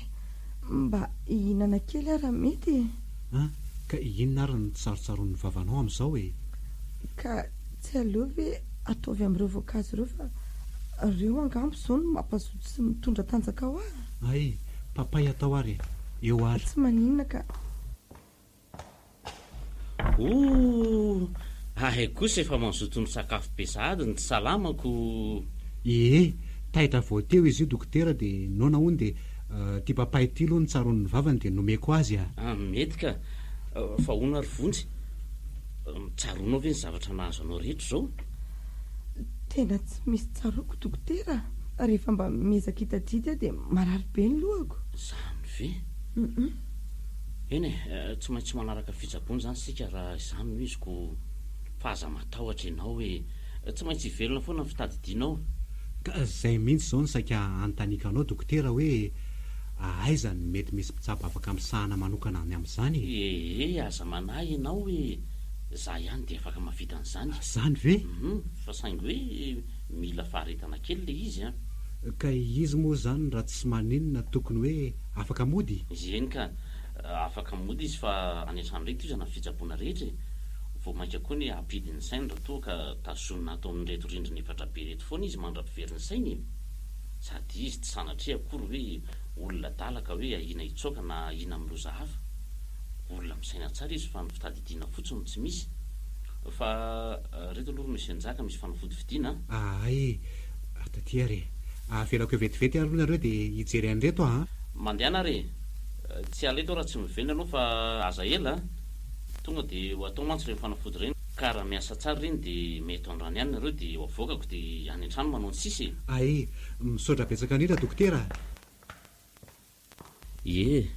mba hihinana kely aho raha mety e! An, ka inona ary no tsarotsaroan'ny vavanao amin'izao e? Ka tsy aleo ve ataovy amin'ireo voankazo ireo fa ireo angamba izao no mampazoto sy mitondra tanjaka ho ahy? Hay, papay atao ary e! Eo ary. Tsy maninona ka. Ooh! Ahay kosa efa mazoto misakafo be sahady ny tsy salama ko! Ee, taitra vao teo izy io dokotera dia noana hono dia ity papay ity aloha no tsaroany ny vavany dia nomeko azy a! Ah, mety ka! Fa hono ary Vonjy, tsaroanao ve ny zavatra nahazo anao rehetra izao? Tena tsy misy tsaroako dokotera a! Rehefa mba miezaka hitadidy aho dia marary be ny lohako. Izany ve? Hum. Eny e, tsy maintsy manaraka fitsaboana izany isika raha izany no izy ko fa aza matahotra ianao e, tsy maintsy hivelona foana ny fitadidianao. Ka izay mihitsy izao no saika hanontaniako anao dokotera hoe aiza no mety misy mpitsabo afaka misahana manokana ny amin'izany e? Ee, aza manahy ianao e, za ihany dia afaka mahavita an'izany. Izany ve? Hum, fa saingy hoe mila faharetana kely ilay izy an. Ka izy moa izany raha tsy maninona tokony hoe afaka mody? Eny ka, afaka mody izy fa any an-trano ireto izy hanao fitsaboana rehetra e! Vao mainka koa ny hampidy ny sainy raha toa ka tazonina ato amin'ireto rindrina efatrabe ireto foana izy mandra-pivery ny sainy e! Sady izy tsy sanatria akory hoe olona adala ka hoe ahiana hitsoaka na ahiana amin'ny loza hafa. Olona misaina tsara izy fa ny fitadidiana fotsiny no tsy misy. Fa ireto aloha ry Monsieur Njaka misy fanafody vidiana a! Ahay, taty ary e! Avelako eo vetivety ary aloha nareo dia hijery an'ireto aho an! Mandehana ary e! Tsy hiala eto aho raha tsy miverina aloha fa aza ela a! Tonga dia ho atao mantsy ireny fanafody ireny ka raha miasa tsara ireny dia mety ho androany ihany nareo dia ho avoakako dia any an-trano manao ny sisa e! Ay! Misaotra betsaka indrindra dokotera a! Ie,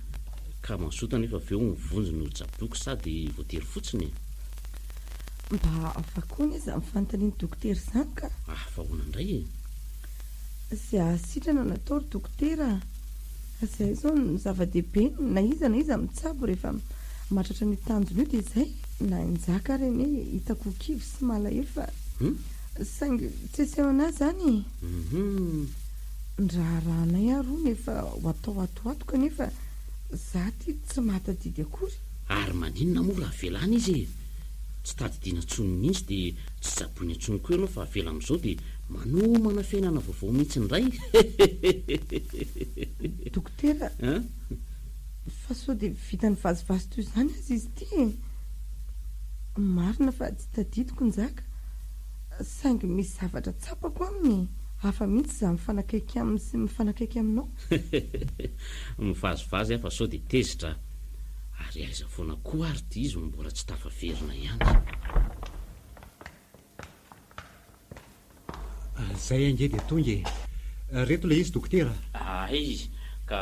ka mazoto anefa avy eo mivonjy no tsaboiko sady voatery fotsiny e! Mba hafa koa anie izany fanontanian'i dokotera izany ka! Hafa ahoana indray e? Izay hahasitrana no atao ry dokotera a! Izay izao no zava-dehibe, na iza na iza mitsabo rehefa mahatratra an'io tanjona io dia izay! Na i Njaka ary anie hitako ho kivy sy malahelo fa saingy tsy aseho an'ahy izany e! Ny raharahanay ary hono efa ho atao ato ho ato kanefa za ty tsy mahatadidy akory. Ary maninona moa raha avela any izy e? Tsy tadidiana intsony mihitsy dia tsy tsaboina intsony koa ianao fa avela amin'izao dia manomana fiainana vaovao mihitsy indray hehehehehehe. Dokotera, fa sao dia vitan'ny vazivazy toy izany aza izy ity e? Marina fa tsy tadidiko Njaka. Saingy misy zavatra tsapako aminy e! Hafa mihitsy izaho mifanakaiky aminy sy mifanakaiky aminao. Mivazivazy aho fa sao dia tezitra a! Ary aiza foana koa ary ity izy no mbola tsy tafaverina ihany. Zay ange dia tonga e! Reto ilay izy dokotera a! Hay! Ka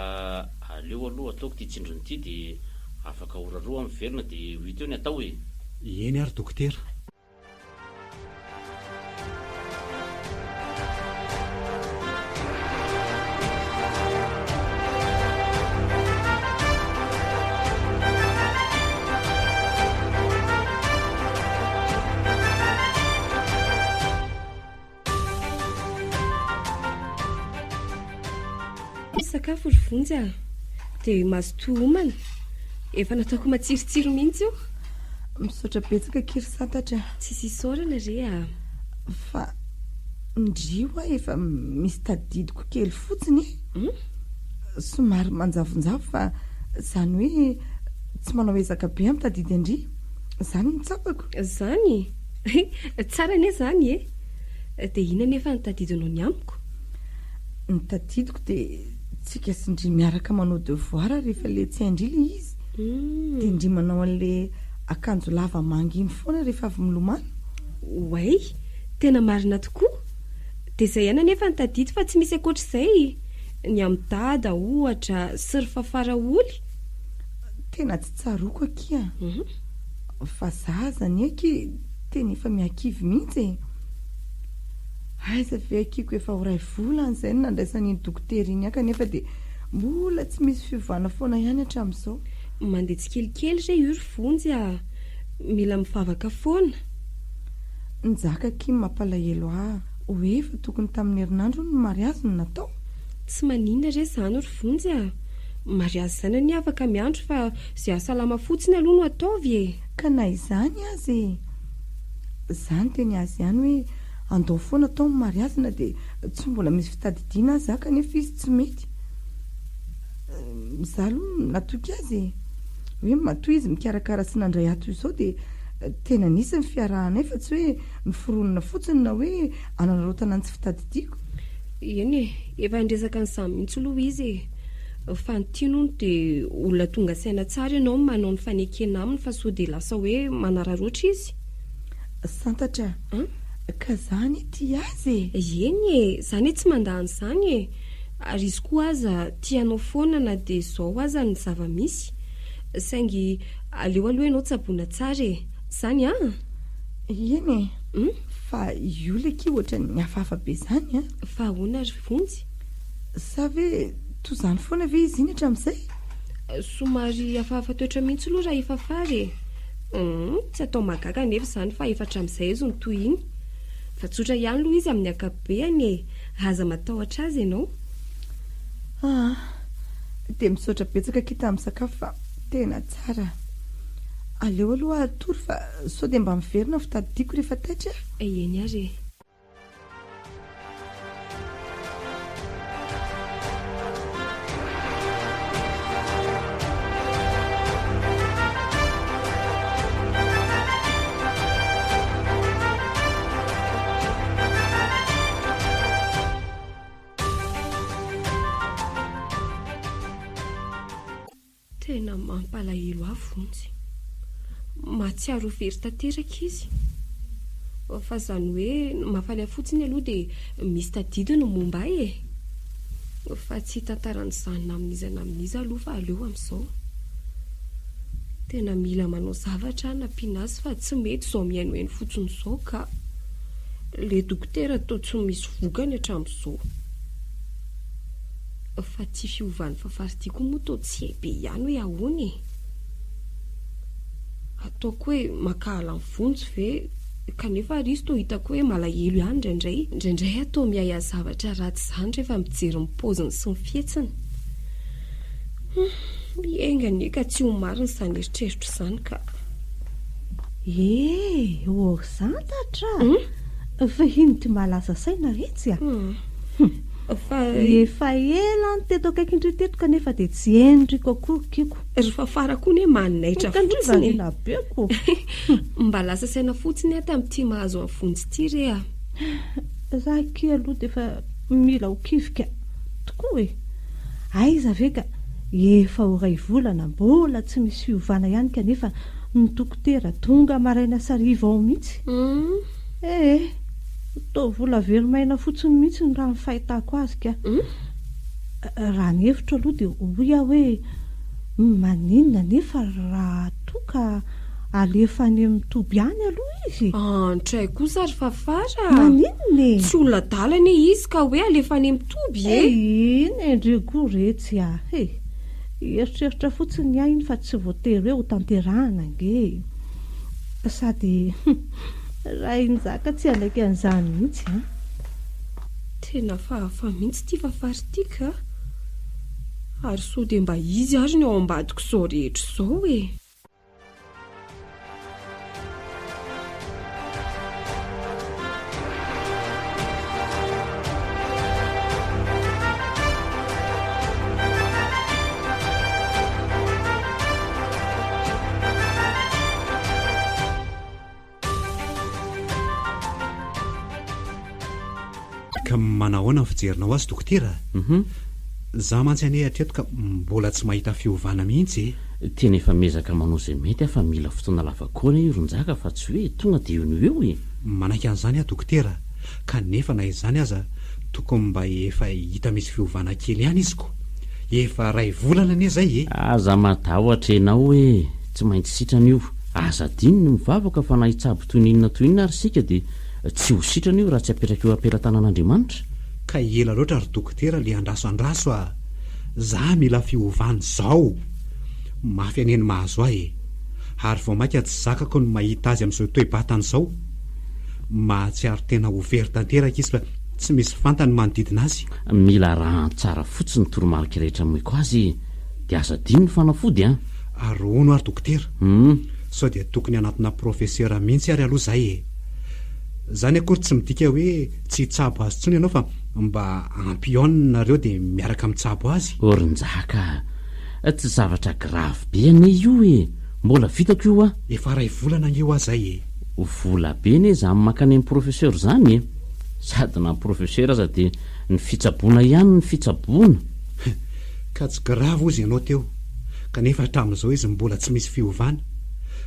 aleo aloha ataoko ity tsindrona ity dia afaka ora roa aho miverina dia ho hita eo ny atao e! Eny ary dokotera. sakafo ry Vonjy a! Dia mazotoa homana. Efa nataoko matsirotsiro mihitsy io. Misaotra betsaka akia ry Santatra a! Tsisy isaorana re a! Fa ndry hoa efa misy tadidiko kely fotsiny e! Somary manjavonjavo fa zany hoe tsy manao ezaka be aho mitadidy an-dry. Zany no tsapako. Zany? Tsara anie zany e! Dia inona anefa no tadidinao ny amiko? Ny tadidiko dia tsika sy ndry miaraka manao devoir rehefa le tsy hain-dry le izy. Dia ndry manao an'le akanjo lava manga iny foana rehefa avy milomano. Oay! Tena marina tokoa! Dia izay ihany anefa no tadidy fa tsy misy ankoatr'izay. Ny amin'i Dada, ohatra, sy ry Fafara Holy. Tena tsy tsaroako akia. Fa za aza anie akia tena efa mihakivy mihitsy e! Aiza ve akia ko efa ho ray volana izay no nandraisan'iny dokotera iny ahy kanefa dia mbola tsy misy fiovana foana ihany hatramin'izao. Mandeha tsikelikely re io ry Vonjy a! Mila mivavaka foana. Njaka akia ny mampalahelo ahy hoe efa tokony tamin'ny herinandro hono ny mariazy no natao. Tsy maninona re izany ry Vonjy a! Mariazy izany anie afaka miandry fa izay hahasalama fotsiny aloha no ataovy e! Ka na izany aza e! Za niteny azy ihany hoe andao foana atao ny mariazy na dia tsy mbola misy fitadidiana aza aho kanefa izy tsy mety. Za aloha natoky azy e! Hoe matoa izy mikarakara sy nandray ahy toy izao dia tena nisy ny fiarahanay fa tsy hoe noforonina fotsiny na hoe anararaotana ny tsy fitadidiako. Eny e, efa niresaka an'izany mihitsy aloha izy e. Fa ny tiany hono dia olona tonga saina tsara ianao no manao ny fanekena aminy fa sao dia lasa hoe manararaotra izy. Santatra, ka za anie tia azy e! Eny e, za anie tsy mandà an'izany e! Ary izy koa aza tia anao foana na dia izao aza ny zava-misy. Saingy aleo aloha ianao tsaboina tsara e! Izany an! Eny e! Fa io le akia ohatran'ny hafahafa be izany an! Fa ahoana ry Vonjy? Sa ve toa izany foana ve izy iny hatramin'izay? Somary hafahafa toetra mihitsy aloha raha efa fary e! Humm, tsy atao mahagaga anefa izany fa efa hatramin'izay izy no toy iny. Fa tsotra ihany aloha izy amin'ny ankapobeany e! Aza matahotra azy ianao. Aa, dia misaotra betsaka akia tamin'ny sakafo fa tena tsara. Aleo aloha hatory fa sao dia mba miverina ny fitadidiako rehefa taitra aho. Eny ary e! Tena mampalahelo ahy Vonjy. Mahatsiaro ho very tanteraka izy. Fa izany hoe ny mahafaly ahy fotsiny aloha dia misy tadidy ny momba ahy e. Fa tsy hitantara an'izany na amin'iza na amin'iza aloha fa aleo amin'izao. Tena mila manao zavatra aho nampiana azy fa tsy mety izao mihainohaino fotsiny izao ka. Ilay dokotera toa tsy misy vokany hatramin'izao. Fa ty fiovan'ny fafary ty koa moa toa tsy hay be ihany hoe ahoana e! Ataoko hoe mankahala an'i Vonjy ve? Kanefa ary izy toa hitako hoe malahelo ihany indraindray. Indraindray aho toa miahiahy zavatra ratsy izany rehefa mijery ny paoziny sy ny fihetsiny. Hum, enga anie ka tsy ho marina izany eritreritro izany ka. Eh, or santatra a! Fa ino ty mahalasa saina retsy a? Fa. Efa ela aho no teto akaikin-dry teto kanefa dia tsy henon'driko akory kiko. Ry Fafara koa anie manaitra Ka ndry fotsiny e! variana be ko! Mba lasa saina fotsiny aho tamin'ity mahazo an'i Vonjy ity re a! Za akia aloha dia efa mila ho kivy ka! Tokoa e! Aiza ve ka efa ho iray volana mbola tsy misy fiovana ihany kanefa ny dokotera tonga maraina sy hariva ao mihitsy. Ee, toa vola very maina fotsiny mihitsy raha ny fahitako azy ka. Raha ny hevitro aloha dia hoy aho hoe maninona anefa raha toa ka alefa any amin'ny toby any aloha izy e? Antray kosa ry Fafara a! Maninona e? Tsy olona adala anie izy ka hoe alefa any amin'ny toby e! Iny endrey koa retsy a! He! Eritreritra fotsiny ny ahy iny fa tsy voatery hoe ho tanterahana ange e! Sady raha i Njaka tsy hanaiky an'izany mihitsy an! Tena hafahafa mihitsy ity Fafara ity ka! Ary sao dia mba izy ary ny ao ambadik'izao rehetra izao e! Ka manahoana ny fijerinao azy dokotera? Za mantsy anie hatreto ka mbola tsy mahita fiovana mihitsy e! Tena efa miezaka manao izay mety aho fa mila fotoana lava koa anie io ry Njaka fa tsy hoe tonga dia eo no eo e! Manaiky an'izany aho dokotera kanefa na izany aza tokony mba efa hita misy fiovana kely ihany izy ko! Efa ray volana anie izay e! Aza matahotra ianao e! Tsy maintsy sitrana io. Aza adino ny mivavaka fa na hitsabo toy ny inona toy inona ary isika dia tsy ho sitrana io raha tsy apetraka eo am-pelatanan'Andriamanitra. Ka ela loatra ry dokotera le andraso andraso a! Za mila fiovana izao! Mafy anie ny mahazo ahy e! Ary vao maika tsy zakako ny mahita azy amin'izao toe-batany izao. Mahatsiaro tena ho very tanteraka izy fa tsy misy fantany ny manodidina azy. Mila arahany tsara fotsiny ny toromarika rehetra omeko azy e! Dia aza adino ny fanafody an! Ary hono ary dokotera, sao dia tokony hanatona professeur mihitsy ary aloha zay e! Zany akory tsy midika hoe tsy hitsabo azy intsony ianao fa mba ampio nareo dia miaraka mitsabo azy. O ry Njaka a! Tsy zavatra grave be anie io e! Mbola vitako io a! Efa ray volana ange hoa zay e! Vola be anie zany mankany amin'ny professeur zany e! Sady na ny professeur aza dia ny fitsaboana ihany ny fitsaboana. Ka tsy grave hozy ianao teo, kanefa hatramin'izao izy mbola tsy misy fiovana.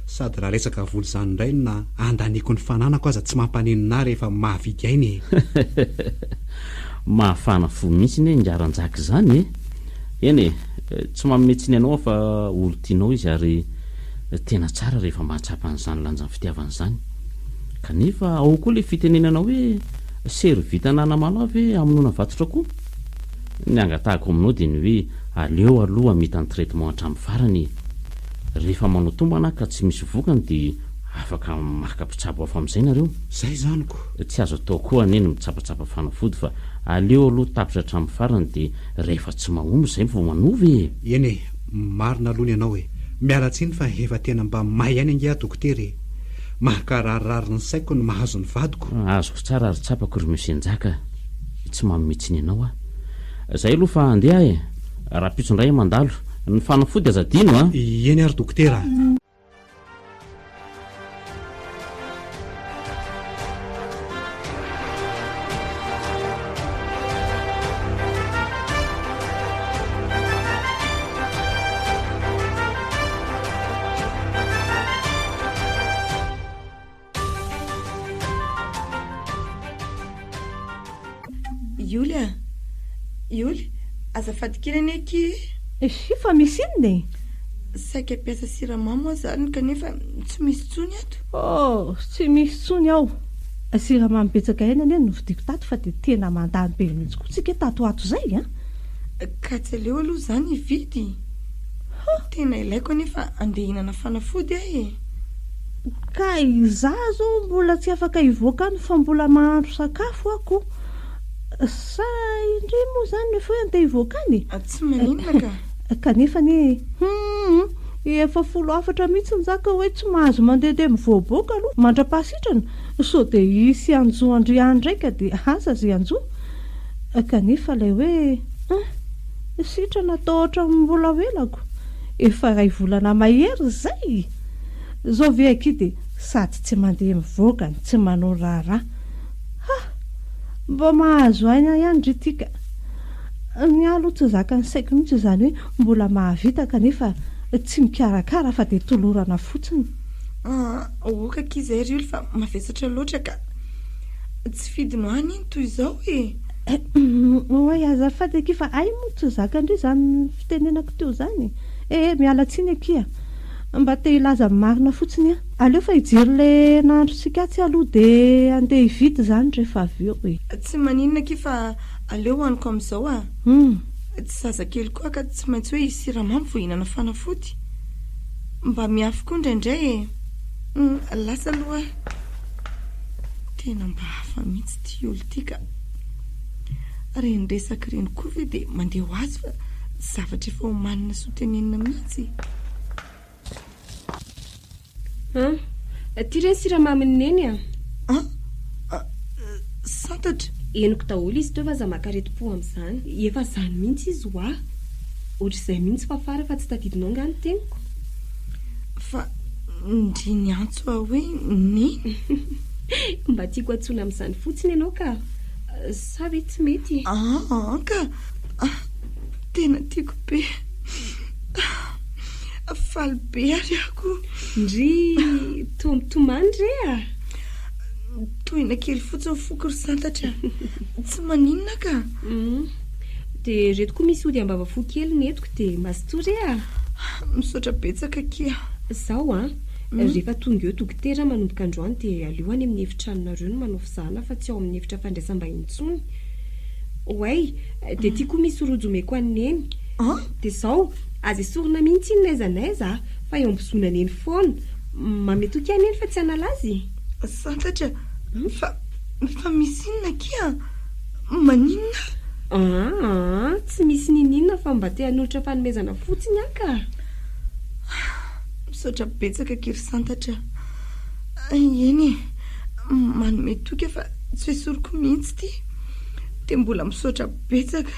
Sady raha resaka vola izany indray no na andaniako ny fananako aza tsy mampaninona ahy rehefa mahavidy aina e! Mahafana fo mihitsy anie ingahy Ranjaka izany e! Eny e, tsy manome tsiny anao aho fa olon-tianao izy ary tena tsara rehefa mahatsapa an'izany lanjan'ny fitiavana izany. Kanefa ao koa ilay fitenenana hoe sery vita an'anamalaho ve hamonoana vatotra koa? Ny angatahako aminao dia ny hoe aleo aloha hamita ny traitement hatramin'ny farany e! Rehefa manao tombana ka tsy misy vokany dia afaka maka mpitsabo hafa amin'izay nareo. Zay izany ko! Tsy azo atao koa anie ny mitsapatsapa fanafody fa aleo aloha tapitra hatramin'ny farany dia rehefa tsy mahomby izay vao manova e! Eny e, marina aloha ny anao e! Miala tsiny fa efa tena mba may ihany ange aho dokotera e! Mankararirary ny saiko ny mahazo ny vadiko. Azoko tsara ary tsapako ry Monsieur Njaka a! Tsy manome tsiny anao aho. Zay aloha fa andeha aho e! Rahampitso indray aho mandalo. Ny fanafody aza adino a! Eny ary dokotera a! Yoly a! Yoly, azafady kely anie akia e! Ehe, fa misy inona e? Saika hampiasa siramamy aho zany kanefa tsy misy intsony ato. Oh, tsy misy intsony ao. Siramamy betsaka ihany anie no novidiako tato fa dia tena mandany be mihitsy koa tsika tato ho ato izay an! Ka tsy aleo aloha izany hividy? Tena ilaiko anefa andeha hihinana fanafody aho e! Ka izaho izao mbola tsy afaka hivoaka any fa mbola mahandro sakafo aho ko! Sa indry moa izany no efa hoe andeha hivoaka any e? Tsy maninona ka! Kanefa anie hum! Efa folo hafatra mihitsy ny zaka hoe tsy mahazo mandehandeha mivoaboaka aloha mandra-pahasitrana sao dia hisy hanjo an-dry any indray ka dia asa izay hanjo! Kanefa ilay hoe hein! Sitrana toa ohatran'ny mbola ho elako. Efa iray volana mahery izay! Izao ve akia dia sady tsy mandeha mivoaka no tsy manao raharaha. Ha! Mba mahazo aina ihany ry ty ka! Ny ahy aloha tsy zakan'ny saiko mihitsy izany hoe mbola mahavita kanefa tsy mikarakara fa dia tolorana fotsiny. Ah, ok akia izay ry oly fa mavesatra loatra ka! Tsy fidiny ho ahy anie ny toy izao e! Oay azafady akia fa hay moa tsy zakan-dry izany fitenenako teo izany e! Eh miala tsiny akia! Mba te hilaza ny marina fotsiny aho. Aleo fa hijery ilay nahandrontsika atsy aloha dia andeha hividy izany rehefa avy eo e! Tsy maninona akia fa aleo hohaniko amin'izao a! Tsy zazakely koa aho ka tsy maintsy hoe hisy siramamy vao hihinana fanafody. Mba mihafy koa indraindray e! Lasa aloha aho. Tena mba hafa mihitsy ity olona ity ka. Ireny resaka ireny koa ve dia mandeha ho azy fa. zavatra efa omanina sy hotenenina mihitsy. An! Ty re ny siramamin'i Neny a! An! Santatra! Henoko daholo izy teo fa aza maka aretim-po amin'izany. Efa izany mihitsy izy hoa! Ohatr'izay mihitsy Fafara fa tsy tadidinao angaha ny teniko? Fa ndry niantso ahy hoe Neny? Mba tiako antsoina amin'izany fotsiny ianao ka! Sa ve tsy mety? An ka! Tena tiako be! Faly be ary aho ko! Ndry! Toa mitomany re a! Tohina kely fotsiny foko ry Santatra a! Tsy maninona ka! Dia ireto koa misy ody ambavafo kely nentiko dia mazotoa re a! Misaotra betsaka akia! Zao an! Rehefa tonga eo dokotera manomboka androany dia aleo any amin'ny efitranonareo no manao fizahana fa tsy ao amin'ny efitra fandraisam-bahiny intsony. Oay! Dia ity koa misy rojo omeko an'i Neny. An! Dia zao, aza esorina mihitsy iny n'aiza n'aiza fa eo am-bozoana Neny foana. Manome toky ahy Neny fa tsy hanala azy e! Santatra, fa, fa misy inona akia? Maninona? Aa, tsy misy niniana fa mba te hanolotra fanomezana fotsiny aho ka! Misaotra betsaka akia ry Santatra a! Eny e, manome toky aho fa tsy hoesoriko mihitsy ity. Dia mbola misaotra betsaka.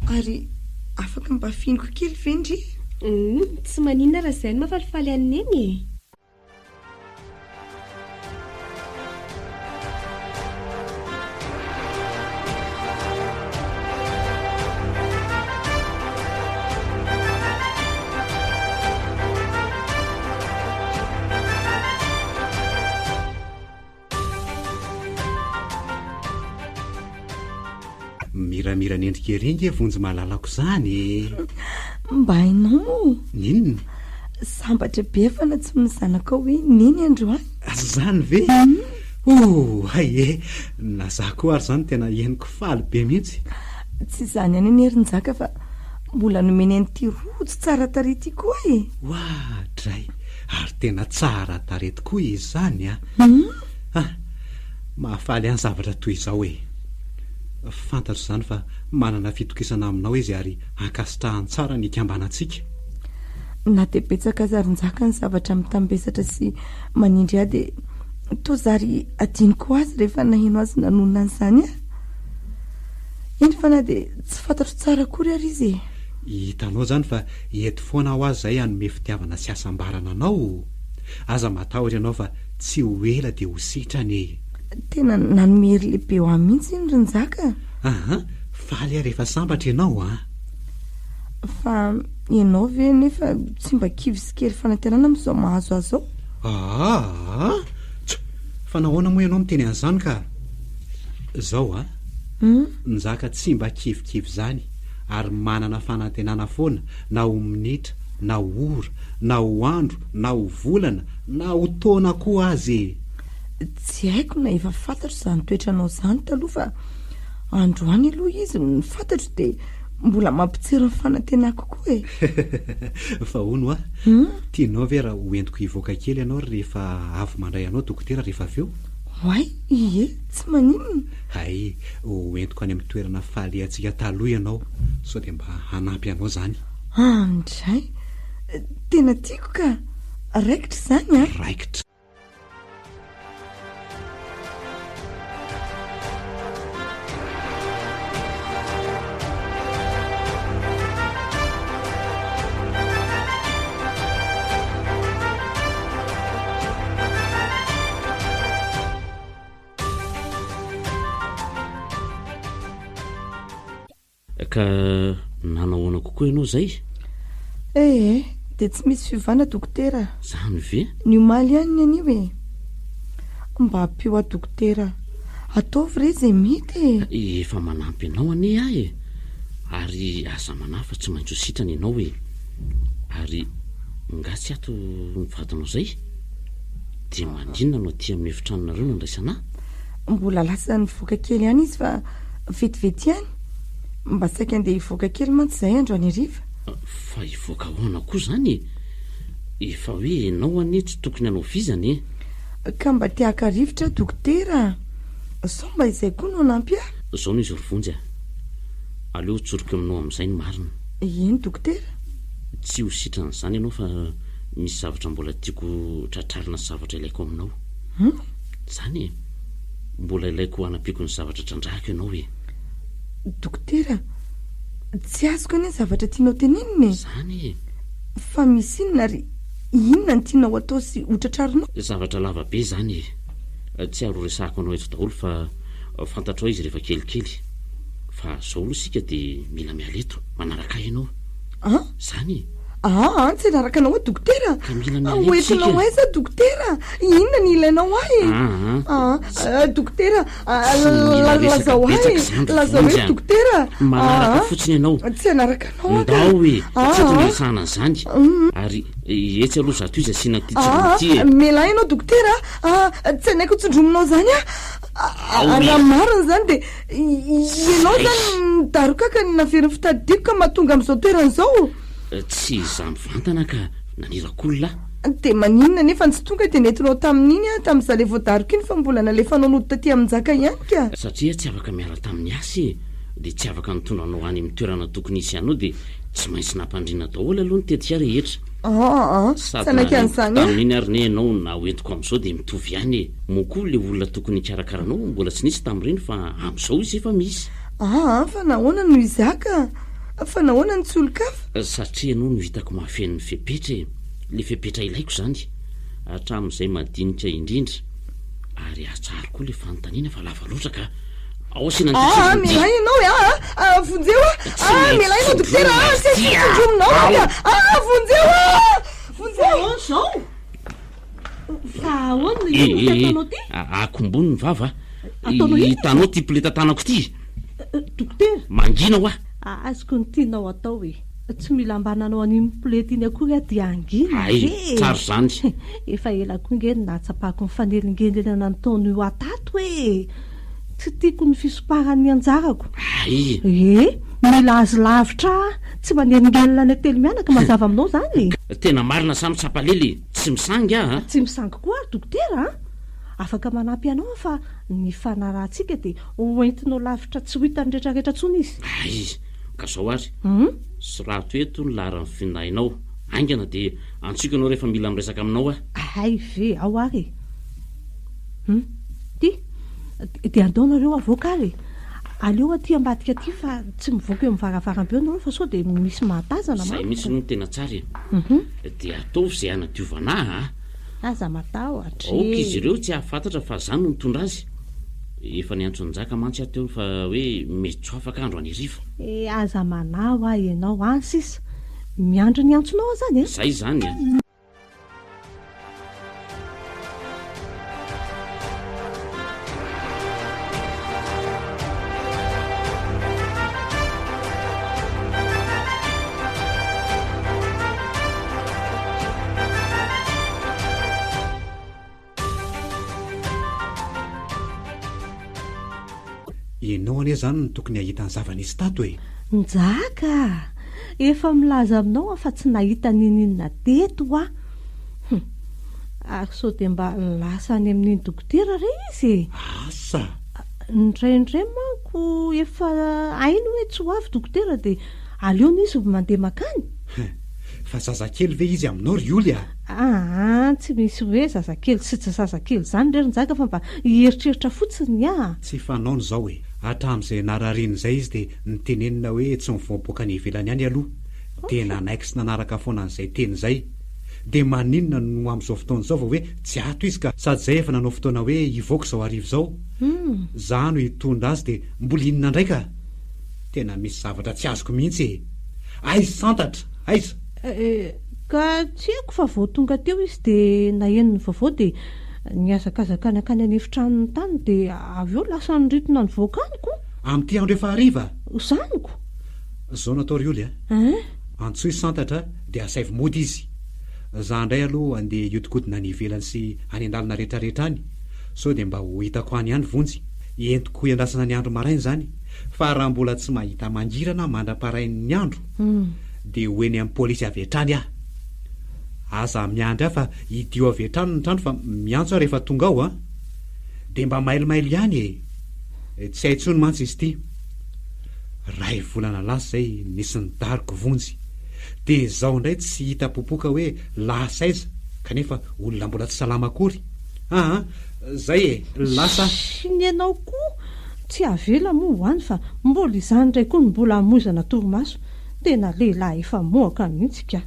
Ary afaka mba fihiniko kely ve ndry? Humm, tsy maninona raha izay no mahafalifaly an'i Neny e! Miramira ny endrika ery nge Vonjy malalako izany e! Mba hainao moa? N'inona? Sambatra be fa nantsoin'ny zanakao hoe Neny androany. Izany ve? Oh, hay e! Na za koa ary izany tena henoko faly be mihitsy. Tsy izany ihany anie ry Njaka fa mbola nomeny an'ity rojo tsara tarehy ity koa e! Oadray! Ary tena tsara tarehy tokoa izy izany an! Ah! Mahafaly ahy ny zavatra toy izao e! Fantatro izany fa manana fitokisana aminao izy ary ankasitrahany tsara ny hikambanantsika. Na dia betsaka aza ry Njaka ny zavatra mitambesatra sy manindry ahy dia toa zary adinoko ho azy rehefa naheno azy nanonona an'izany aho. Eny fa na dia tsy fantatro tsara akory ary izy e! Hitanao izany fa eto foana aho aza izay hanome fitiavana sy hasambarana anao. Aza matahotra ianao fa tsy ho ela dia ho sitrana e! Tena nanome hery lehibe ho ahy mihitsy iny ry Njaka a! Aha, faly aho rehefa sambatra ianao an! Fa ianao ve nefa tsy mba kivy sy kely fanantenana amin'izao mahazo ahy izao? Aa! Tsa! Fa nahoana moa ianao miteny an'izany ka? Izao an! Njaka tsy mba kivikivy izany ary manana fanantenana foana na ho minitra na ho ora na ho andro na ho volana na ho taona koa aza e! Tsy haiko na efa fantatro izany toetranao izany taloha fa androany aloha izy no fantatro dia mbola mampitsiry ny fanantenako koa e! Fa hono hoa, tianao ve raha hoentiko hivoaka kely ianao rehefa avy mandray anao dokotera rehefa avy eo? Oay, ie, tsy maninona. Hay, ho entiko any amin'ny toerana falehantsika taloha ianao, sao dia mba hanampy anao izany. Andray! Tena tiako ka! Raikitra izany an! Raikitra. Ka nanao ahoana kokoa ianao izay? Ee, dia tsy misy fiovana dokotera a. Izany ve? Ny omaly ihany ny anio e. Mba ampio aho dokotera a. Ataovy re izay mety e. Efa manampy anao anie aho e. Ary aza manahy fa tsy maintsy ho sitrana ianao e. Ary nga tsy ato ny vadinao izay? Dia maninona no aty amin'ny efitranonareo no andraisana ahy? Mbola lasa nivoaka kely ihany izy fa vetivety ihany. Mba saika andeha hivoaka kely mantsy izahay androany hariva. Fa hivoaka ahoana koa izany e? Efa hoe ianao anie tsy tokony hanao vizana e! Ka mba te haka rivotra aho dokotera a! Sao mba izay koa no hanampy ahy? Izao no izy ry Vonjy a! Aleo tsoriko aminao amin'izay ny marina. Eny dokotera. Tsy ho sitran'izany ianao fa misy zavatra mbola tiako tratrarina sy zavatra ilaiko aminao. Hum? Izany e! Mbola ilaiko hanampiako ny zavatra trandrahako ianao e! Dokotera, tsy azoko anie ny zavatra tianao tenenina e! Izany e! Fa misy inona ary inona no tianao atao sy ho tratrarinao? Zavatra lava be izany e! Tsy ary ho resahako anao eto daholo fa fantatrao izy rehefa kelikely. Fa zao aloha isika dia mila miala eto. Manaraka ahy ianao. An? Izany e! Aa, tsy hanaraka anao aho dokotera. Ka mila miala eto isika. Hoentinao aiza dokotera? Inona ny ilainao ahy e? Aa. Aa, dokotera, Tsy mila resaka lazao ahy betsaka e. izany ry Lazao Vonjy hoe a. dokotera. Manaraka Aa. fotsiny ianao. Tsy hanaraka anao aho ka. Ndao e! Tsy eto no Aa. iresahana an'izany. Ary etsy aloha zato izy asiana ity tsindrona Aa, ity e. mialà ianao dokotera a. Aa, tsy hanaiko tsindrominao izany aho. Ao e! Raha marina izany dia ianao izany nidaroka ka naverin'ny fitadidiako ka mahatonga amin'izao toerana izao. Tsy izaho mivantana ka, naniraka olona aho. Dia maninona anefa no tsy tonga dia nentinao tamin'iny aho tamin'izaho ilay voadaroka iny fa mbola nalefanao nody taty amin'i Njaka ihany ka. Satria tsy afaka miala tamin'ny asa e, dia tsy afaka nitondra anao any amin'ny toerana tokony hisy anao dia tsy maintsy nampandriana daholo aloha ny tetika rehetra. Aa, tsy Sady hanaiky na an'izany nentiko aho. tamin'iny ary ne ianao na hoentiko amin'izao dia mitovy ihany e. Moa koa ilay olona tokony hikarakara anao mbola tsy nisy tamin'ireny fa amin'izao izy efa misy. Aa, fa nahoana no izaho ka? Fa nahoana no tsy olon-kafa? Satria ianao no hitako mahafeno ny fepetra e! Ilay fepetra ilaiko izany, hatramin'izay madinika indrindra. Ary atsaharo koa ilay fanontaniana fa lava loatra ka! Ao asiana an'ity Aa, tsindrona ity! mialà ianao e! Aa, aa, vonjeo aho! Tsy Aa, maintsy mialà ianao dokotera! tsindromina Aa, izy tsy ity asiako a! tsindrominao aho Ao! ka! Aa, vonjeo aho! Vonjeo! Fa ahoana izao? Fa ahoana io no Eh, eh, ataonao ity? eh, akombony ny vava a! Ataonao inona? Hitanao ity poleta tanako ity? Dokotera! Mangina hoa! Azoko ny tianao atao e! Tsy mila mba nanao an'iny poleta iny akory aho dia hangina Hay, ve e! tsara izany! Efa ela koa nge no nahatsapako ny fanelingelenana nataon'io ahy tato e! Tsy tiako ny fisomparan'ny anjarako. Hay! E! Mila azy lavitra aho, tsy manelingelina any Telimianaka, mazava aminao izany e! Tena marina sa mitsapa lela e! Tsy misangy aho a! Tsy misangy koa ary dokotera a! Afaka manampy anao aho fa ny fanarahantsika dia ho entinao lavitra tsy ho hitan'ny retraretra intsony izy. Hay! Ka zao ary, sorato eto ny laharan'ny findainao. Haingana dia antsoiko ianao rehefa mila miresaka aminao aho. Hay ve, ao ary e! Hum! Ty! Dia andao nareo avoaka ary e! Aleo aty ambadika aty fa tsy mivoaka eo amin'ny varavarambe eo nareo fa sao dia misy mahatazana Izay manko. mihitsy aloha no tena tsara e! Dia ataovy izay hanadiovana ahy a! Aza matahotra Aoka izy e! ireo tsy hahafantatra fa za no nitondra azy. Efa niantso an'i Njaka mantsy aho teo fa hoe mety tsy ho afaka andro any hariva. E, aza manahy hoa ianao any sisa. Miandry ny antsonao aho zany e! Zay izany a! Ianao anie izany no tokony hahita ny zava-nisy tato e! Njaka a! Efa milaza aminao aho fa tsy nahita n'inon'inona teto aho. Hum! Ary sao dia mba lasa any amin'iny dokotera re izy e? Asa! Indraindray manko efa hainy hoe tsy ho avy dokotera dia aleony izy mandeha mankany. Hein! Fa zazakely ve izy aminao ry Oly a? Aa, tsy misy hoe zazakely sy tsy zazakely izany re ry Njaka fa mba hieritreritra fotsiny a! Tsy fanaony izao e! Hatramin'izay narariany izay izy dia nitenenina hoe tsy mivoaboaka any ivelany any aloha. Dia nanaiky sy nanaraka foana an'izay teny izay. Dia maninona no amin'izao fotoana izao vao hoe tsy ato izy ka! Sady izay efa nanao fotoana hoe hivoaka izao hariva izao. Za no hitondra azy dia mbola inona indray ka! Tena misy zavatra tsy azoko mihitsy e! Aiza santatra? Aiza? Eh, ka tsy haiko fa vao tonga teo izy dia naheno ny vaovao dia nihazakazaka nankany an'efitranony tany dia avy eo lasa niritona nivoaka any ko! Amin'ity andro efa hariva? Izany ko! Zao no atao ry Oly a! Hein? Antsoy santatra dia asaivo mody izy. Za indray aloha andeha hiodikodina any ivelany sy any an-dalana rehetrarehetra any sao dia mba ho hitako any ihany Vonjy. Entiko hiandrasana ny andro maraina izany fa raha mbola tsy mahita mangirana mandra-parain'ny andro dia ho eny amin'ny polisy avy hatrany aho. Aza miandry ahy fa hidio avy hatrany ny trano fa miantso aho rehefa tonga ao an! Dia mba mailomailo ihany e! Tsy hay intsony mantsy izy ity. Ray volana lasa izay nisy nidaroka vonjy. Dia izao indray tsy hita popoka hoe lasa aiza kanefa olona mbola tsy salama akory. Aa zay e, lasa. Sy ny anao koa tsy avela moa ho any fa mbola izany indray koa no mbola hamoizana torimaso. Tena lehilahy efa mohaka mihitsy ka.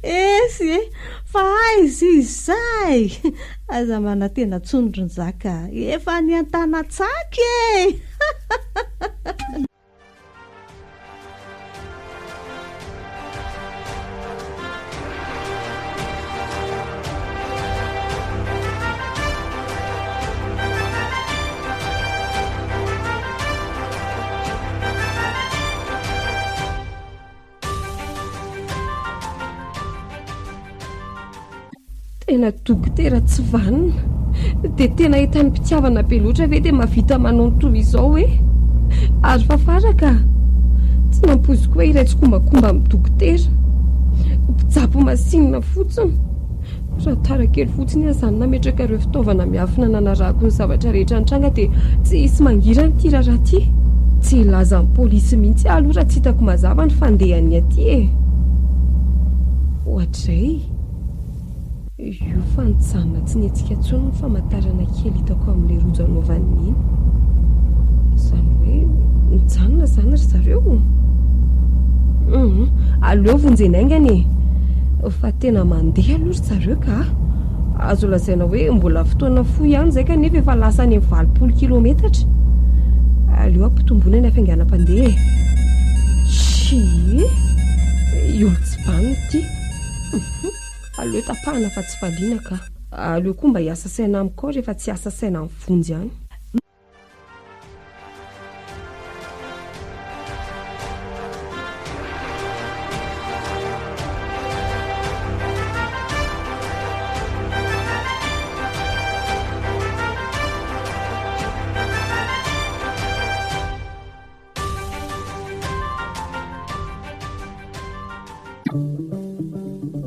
Esy e! Fa aiza izy izay? Aza manantena tsony ry Njaka a! Efa any an-tanatsaky e! Tena dokotera tsy vanona. Dia tena entanim-pitiavana be loatra ve dia mahavita manao ny toy izao e? Ary fafara ka! Tsy nampoiziko hoe iray tsikombakomba amin'ny dokotera. Mpijapy masinina fotsiny. Raha tara kely fotsiny aho izany nametraka ireo fitaovana miafina nanarahako ny zavatra rehetra nitranga dia tsy hisy mangirana ity raharaha ity. Tsy hilaza amin'ny polisy mihitsy aho aloha raha tsy hitako mazava ny fandehan'ny aty e! Ohatr'izay. Io fa nijanona tsy nihetsika intsony ny famantarana kely hitako amin'ilay rojo anaovan'i Nina. Izany hoe nijanona izany ry zareo? Hum, aleo vonjena haingana e! Fa tena mandeha aloha ry zareo ka! Azo lazaina hoe mbola fotoana fohy ihany izay kanefa efa lasa any amin'ny 80 kilometatra. Aleo ampitomboina ny hafainganam-pandeha e! Tsia! Io tsy vanona ity. Aleo tapahana fa tsy valiana ka. Aleo koa mba hiasa saina amiko ao rehefa tsy hiasa saina amin'ny vonjy ihany.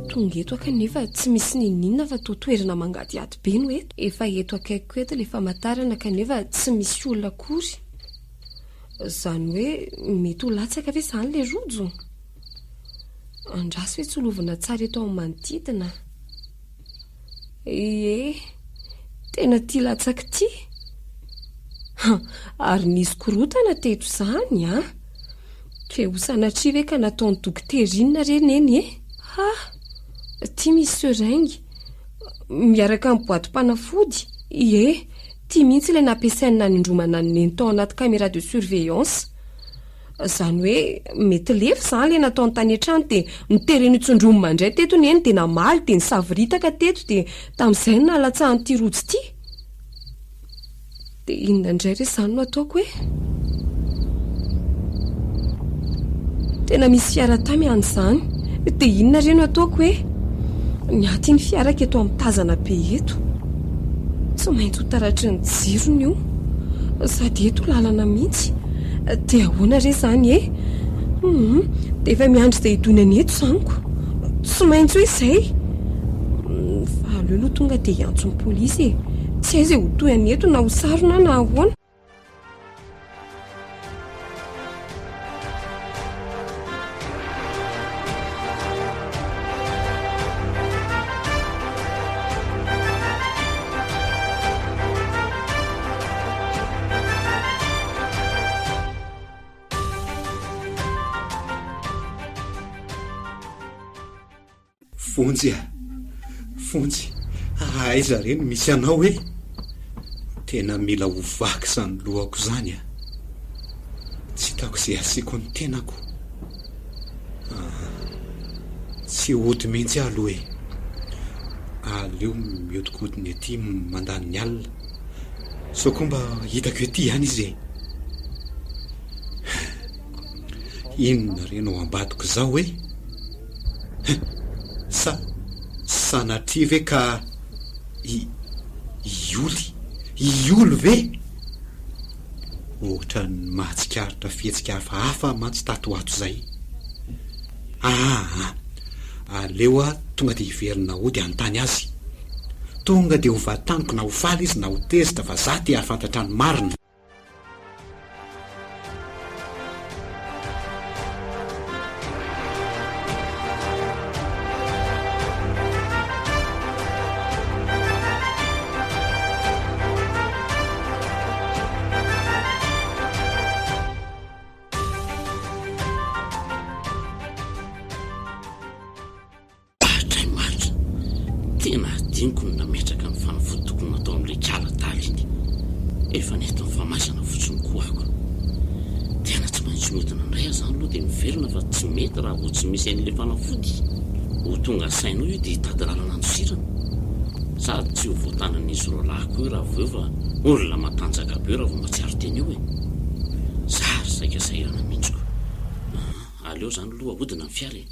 Tonga eto aho kanefa tsy misy n'inon'inona fa toa toerana mangadihady be no eto. Efa eto akaikiko eto ilay famantarana kanefa tsy misy olona akory. Izany hoe mety ho latsaka ve izany ilay rojo? Andraso hoe tsolovina tsara eto amin'ny manodidina. Ie, tena tia latsaka ity. Ary nisy korontana teto izany an! Ke ho sanatria ve ka nataon'i dokotera inona re neny e? Ha! Ity misy seringue, miaraka amin'ny boatim-panafody. Ie, ity mihitsy ilay nampiasainy nanindromana an'i neny tao anaty caméra de surveillance. Izany hoe mety lefy izany ilay nataony tany an-trano dia notereny hotsindromina indray teto neny dia namaly dia nisavoritaka teto dia tamin'izay no nahalatsahan'ity rojo ity. Dia inona indray re izany no ataoko e? Tena misy fiara tamy any izany. Dia inona re no ataoko e? Ny ahy ity ny fiarako eto amin'ny tazana be eto. Tsy maintsy ho taratry ny jirony io. Sady eto lalana mihitsy. Dia ahoana re izany e? Hum, dia efa miandry izay hidonany eto izany ko. Tsy maintsy hoe izay. Fa aleo aloha tonga dia hiantso ny polisy e. Tsy hay izay ho tohiny eto na ho sarona na ahoana. Vonjy a! Vonjy, aiza re no misy anao e? Tena mila ho vaky izany lohako izany a! Tsy hitako izay hasiako ny tenako. Aa, tsy hody mihitsy aho aloha e! Aleo mihodinkodina ety mandany ny alina. Sao koa mba hitako ety ihany izy e! Inona re no ambadiko izao e? Sa sanatria ve ka i Ioly, i Ioly ve? Ohatran'ny mahatsikaritra fihetsika hafahafa mantsy tato ho ato izay. Aa, aleo aho tonga dia hiverina hody hanontany azy. Tonga dia ho vantaniko na ho faly izy na ho tezitra fa za te hahafantatra ny marina. Hatray marina, tena adinoko ny nametraka ny fanafody tokony natao amin'ilay kala adala iny. Efa nentin'ny famaizana fotsiny koa ako. Tena tsy maintsy mihodina indray aho izany aloha dia miverina fa tsy mety raha vao tsy misy an'ilay fanafody. Ho tonga saina eo io dia hitady lalana handosirana. Sady tsy ho voatanan'izy roalahy koa io raha vao eo fa olona matanjaka be io raha vao mahatsiaro tena eo e. Zary saika sahirana mihitsy ko. Aa, aleo izany aloha ahodina ny fiara e.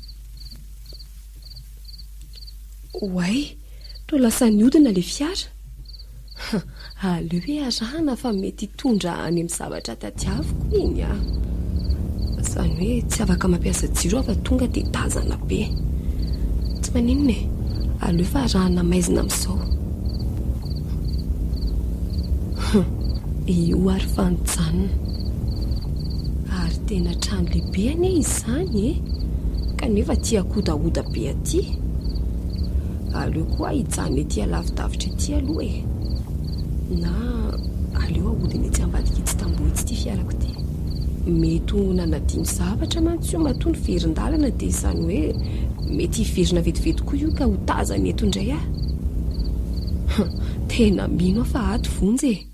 Oay, toa lasa nihodina ilay fiara. Aleo hoe arahana fa mety hitondra any amin'ny zavatra tadiaviko iny an. Izany hoe tsy afaka mampiasa jiro aho fa tonga dia tazana be. Tsy maninona e, aleo fa arahana maizina amin'izao. Io ary fa nijanona. Ary tena trano lehibe anie izany e! Kanefa aty akodahoda be aty. Aleo koa aho hijanona ety alavidavitra ety aloha e! Na aleo ahodina etsy ambadika etsy tamboho etsy ity fiarako ity. Mety ho nanadino zavatra mantsy io matoa niverin-dalana dia izany hoe mety hiverina vetivety koa io ka ho tazany eto indray aho. Tena mino aho fa ato Vonjy e!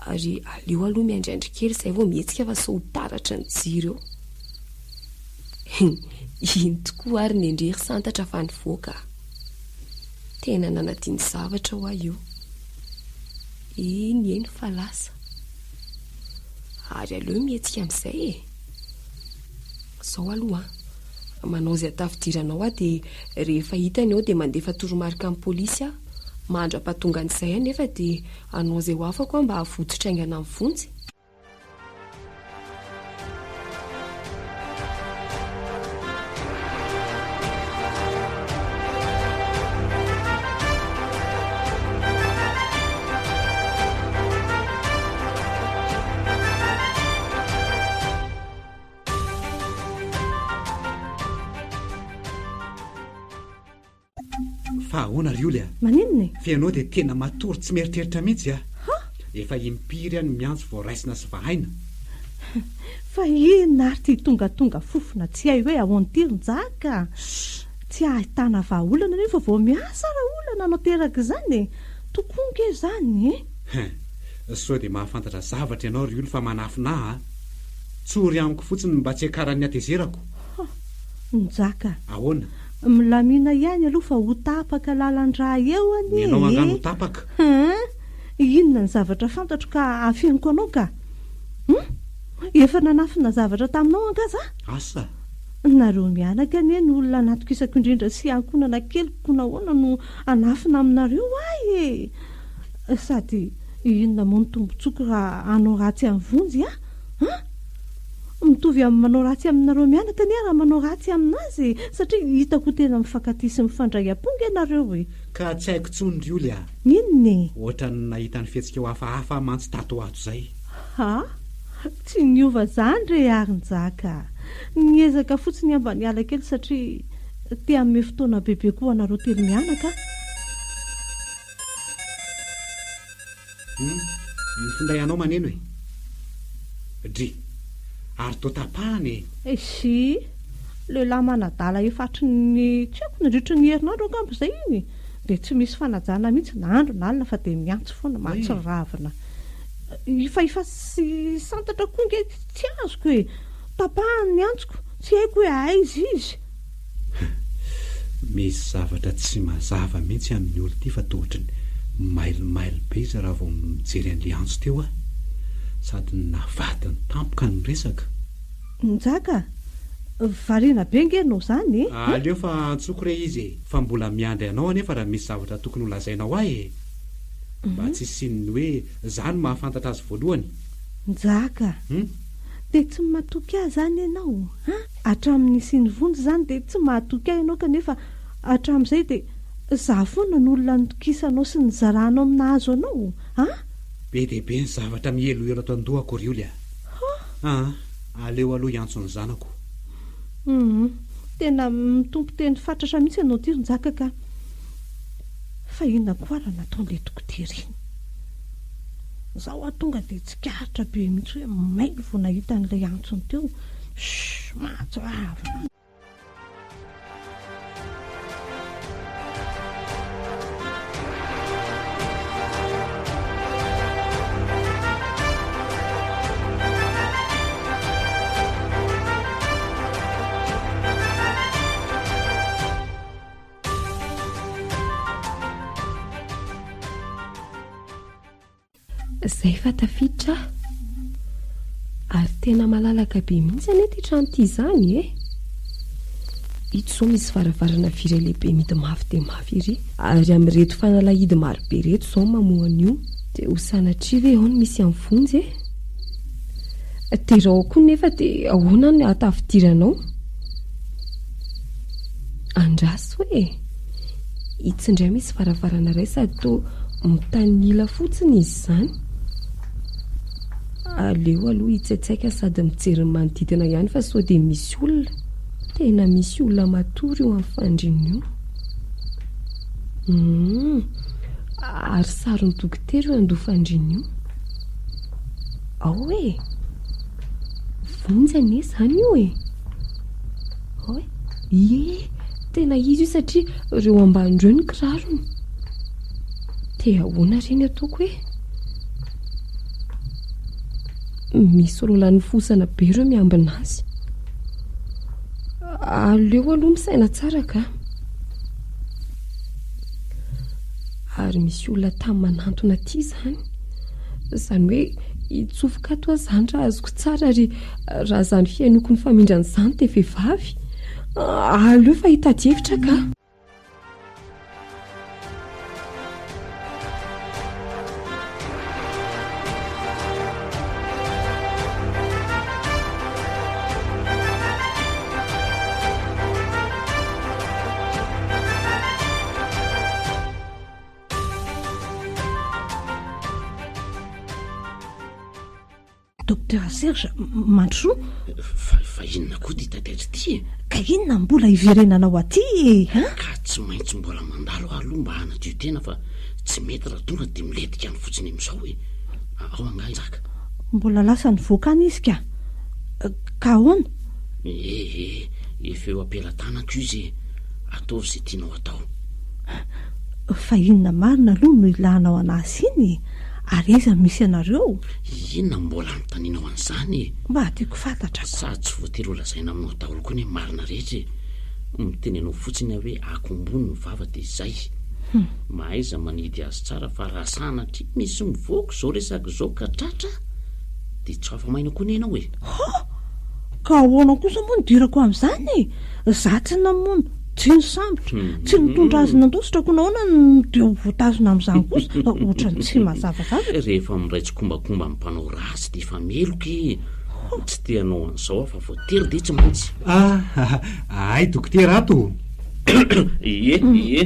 Ary aleo aloha miandraindry kely izay vao mihetsika fa sao ho taratry ny jiro eo. Iny tokoa ary ny ndry ry Santatra fa nivoaka a! Tena nanadino zavatra hoa io. Eny eny fa lasa. Ary aleo mihetsika amin'izay e! Izao aloha an, manao izay hatafidiranao aho dia rehefa hitany eo dia mandefa toromarika amin'ny polisy aho. Mandra-pahatongan'izay anefa dia hanao izay ho afako aho mba hahavotsotra haingana an'i Vonjy. Fa ahoana ry Oly a? Maninona e? Fa ianao dia tena matory tsy mieritreritra mihitsy a! Ha? Efa impiry aho no miantso vao raisina sy vahaina. Fa inona ary ity tongatonga fofona tsy hay hoe ahoana ity ry Njaka a? Tsy ahitana vahaolana nefa vao miasa raolana no teraka izany e! Tokoa nge izany e! Hein! Sao dia mahafantatra zavatra ianao ry Oly fa manafina ahy a! Tsory amiko fotsiny mba tsy hiakaran'ny hatezerako. Ha! Njaka. Ahoana? Milamina ihany aloha fa ho tapaka lalan-drà eo anie Ny anao angaha no e! tapaka? Hein! Inona ny zavatra fantatro ka afeniko anao ka? Hum! Efa nanafina zavatra taminao angaha za? Asa! Nareo mianaka anie no olona natokisako indrindra sy ankohonana keliko ko nahoana no hanafina aminareo ahy e! Sady inona moa ny tombotsoako raha hanao ratsy an'i Vonjy aho? An! Mitovy amin'ny manao ratsy aminareo mianaka anie raha manao ratsy aminazy e! Satria hitako ho tena mifankatia sy mifandray am-po nge nareo e! Ka tsy haiko intsony ry Oly a! Inona e? Ohatran'ny nahita ny fihetsikao hafahafa aho mantsy tato ho ato izay. Ha? Tsy niova izany re ary Njaka a! Niezaka fotsiny aho mba niala kely satria te hanome fotoana bebe koa ho anareo telo mianaka aho. Hum, ny finday anao maneno e. Dry. Ary toa tapahana e. Esy, lehilahy manadala efa hatry ny tsy haiko nandritry ny herinandro angamba izay iny dia tsy misy fanajana mihitsy na andro na alina fa dia miantso foana, mahatsiravina. Efa efa sy santatra koa ange tsy azoko e. Tapahany ny antsoko, tsy haiko hoe aiza izy. Misy zavatra tsy mazava mihitsy amin'ny olona ity fa toa ohatry ny mailomailo be izy raha vao mijery an'ilay antso teo aho. Sady navadiny tampoka ny resaka. Njaka, variana be nge ianao izany e! Aleo fa antsoiko re izy e! Fa mbola miandry anao anefa raha misy zavatra tokony holazainao ahy e! Mba tsy hisian'ny hoe za no mahafantatra azy voalohany. Njaka, dia tsy matoky ahy izany ianao an? Hatramin'ny nisian'ny vonjy izany dia tsy mahatoky ahy ianao kanefa hatramin'izay dia Za foana no olona nitokisanao sy nizaranao ny nahazo anao an! Be dia be ny zavatra mihelohelo ato an-dohako ry Oly a! Aa, aleo aloha hiantso ny zanako. Humm, tena mitompo teny fatratra mihitsy ianao ity ry Njaka ka! Fa inona koa ary nataon'ilay dokotera iny? Za hoa tonga dia tsikaritra be mihitsy hoe mailo vao nahita an'ilay antsony teo. Shh, mahatsiravina. Zay fa tafiditra aho. Ary tena malalaka be mihitsy anie ity trano ity izany e! Ito izao misy varavarana vy iray lehibe mihidy mafy dia mafy ery. Ary amin'ireto fanalahidy marobe ireto izao no mamoha an'io. Dia ho sanatria ve ao no misy an'i Vonjy e? Dia raha ao koa nefa dia ahoana no hahatafidirana ao? Andraso e! Itsy indray misy varavarana iray sady toa mitanila fotsiny izy izany. Aleo aloha hitsaitsaika sady mijery ny manodidina ihany fa sao dia misy olona. Tena misy olona matory io amin'ny fandriana io. Humm, ary sarin'ny dokotera io andoha fandriana io. Ao e! Vonjy anie izany io e! Ao e! Ie, tena izy io satria ireo ambany ireo ny kirarony. Dia ahoana re ny ataoko e? Misy roalahy nifosana be ireo miambina azy. Aleo aloha misaina tsara ka. Ary misy olona tamy manantona aty izany. Izany hoe hitsofoka ato aho izany raha azoko tsara ary raha izany fihainoako ny famindrana izany dia vehivavy. Aleo fa hitady hevitra ka. Docteur Serge, mandrosoa. Fa, fa inona koa ity taitaitra ity e? Ka inona no mbola hiverenanao aty e? Hein? Ka tsy maintsy mbola mandalo aho aloha mba hanadio tena fa tsy mety raha tonga dia milentika any fotsiny amin'izao e. Ao angaha i Njaka? Mbola lasa nivoaka any izy ka. Ka ahoana? Eh eh, efa eo am-pelatanako izy e. Ataovy izay tianao atao. Fa inona marina aloha no ilanao an'azy iny e? Ary aiza no misy anareo? Inona no mbola anontanianao an'izany e? Mba tiako fantatra ko. Sady tsy voatery ho lazaina aminao daholo koa ny marina rehetra e. Miteny anao fotsiny aho hoe akombony ny vava dia izay. Mahaiza manidy azy tsara fa raha sanatria misy mivoaka izao resaka izao ka tratra dia tsy ho afa-maina koa anie ianao e. Ha! Ka ahoana kosa moa no idirako amin'izany e? Za tsy namono, tsy nisambotra, tsy nitondra azy nandositra koa nahoana no dia ho voatazona amin'izany kosa? Ohatran'ny tsy mazava zavatra. Rehefa miray tsikombakomba amin'ny mpanao ratsy dia efa meloka e! Tsy te hanao an'izao aho fa voatery dia tsy maintsy. Ah! Hay dokotera ato! Ie, ie.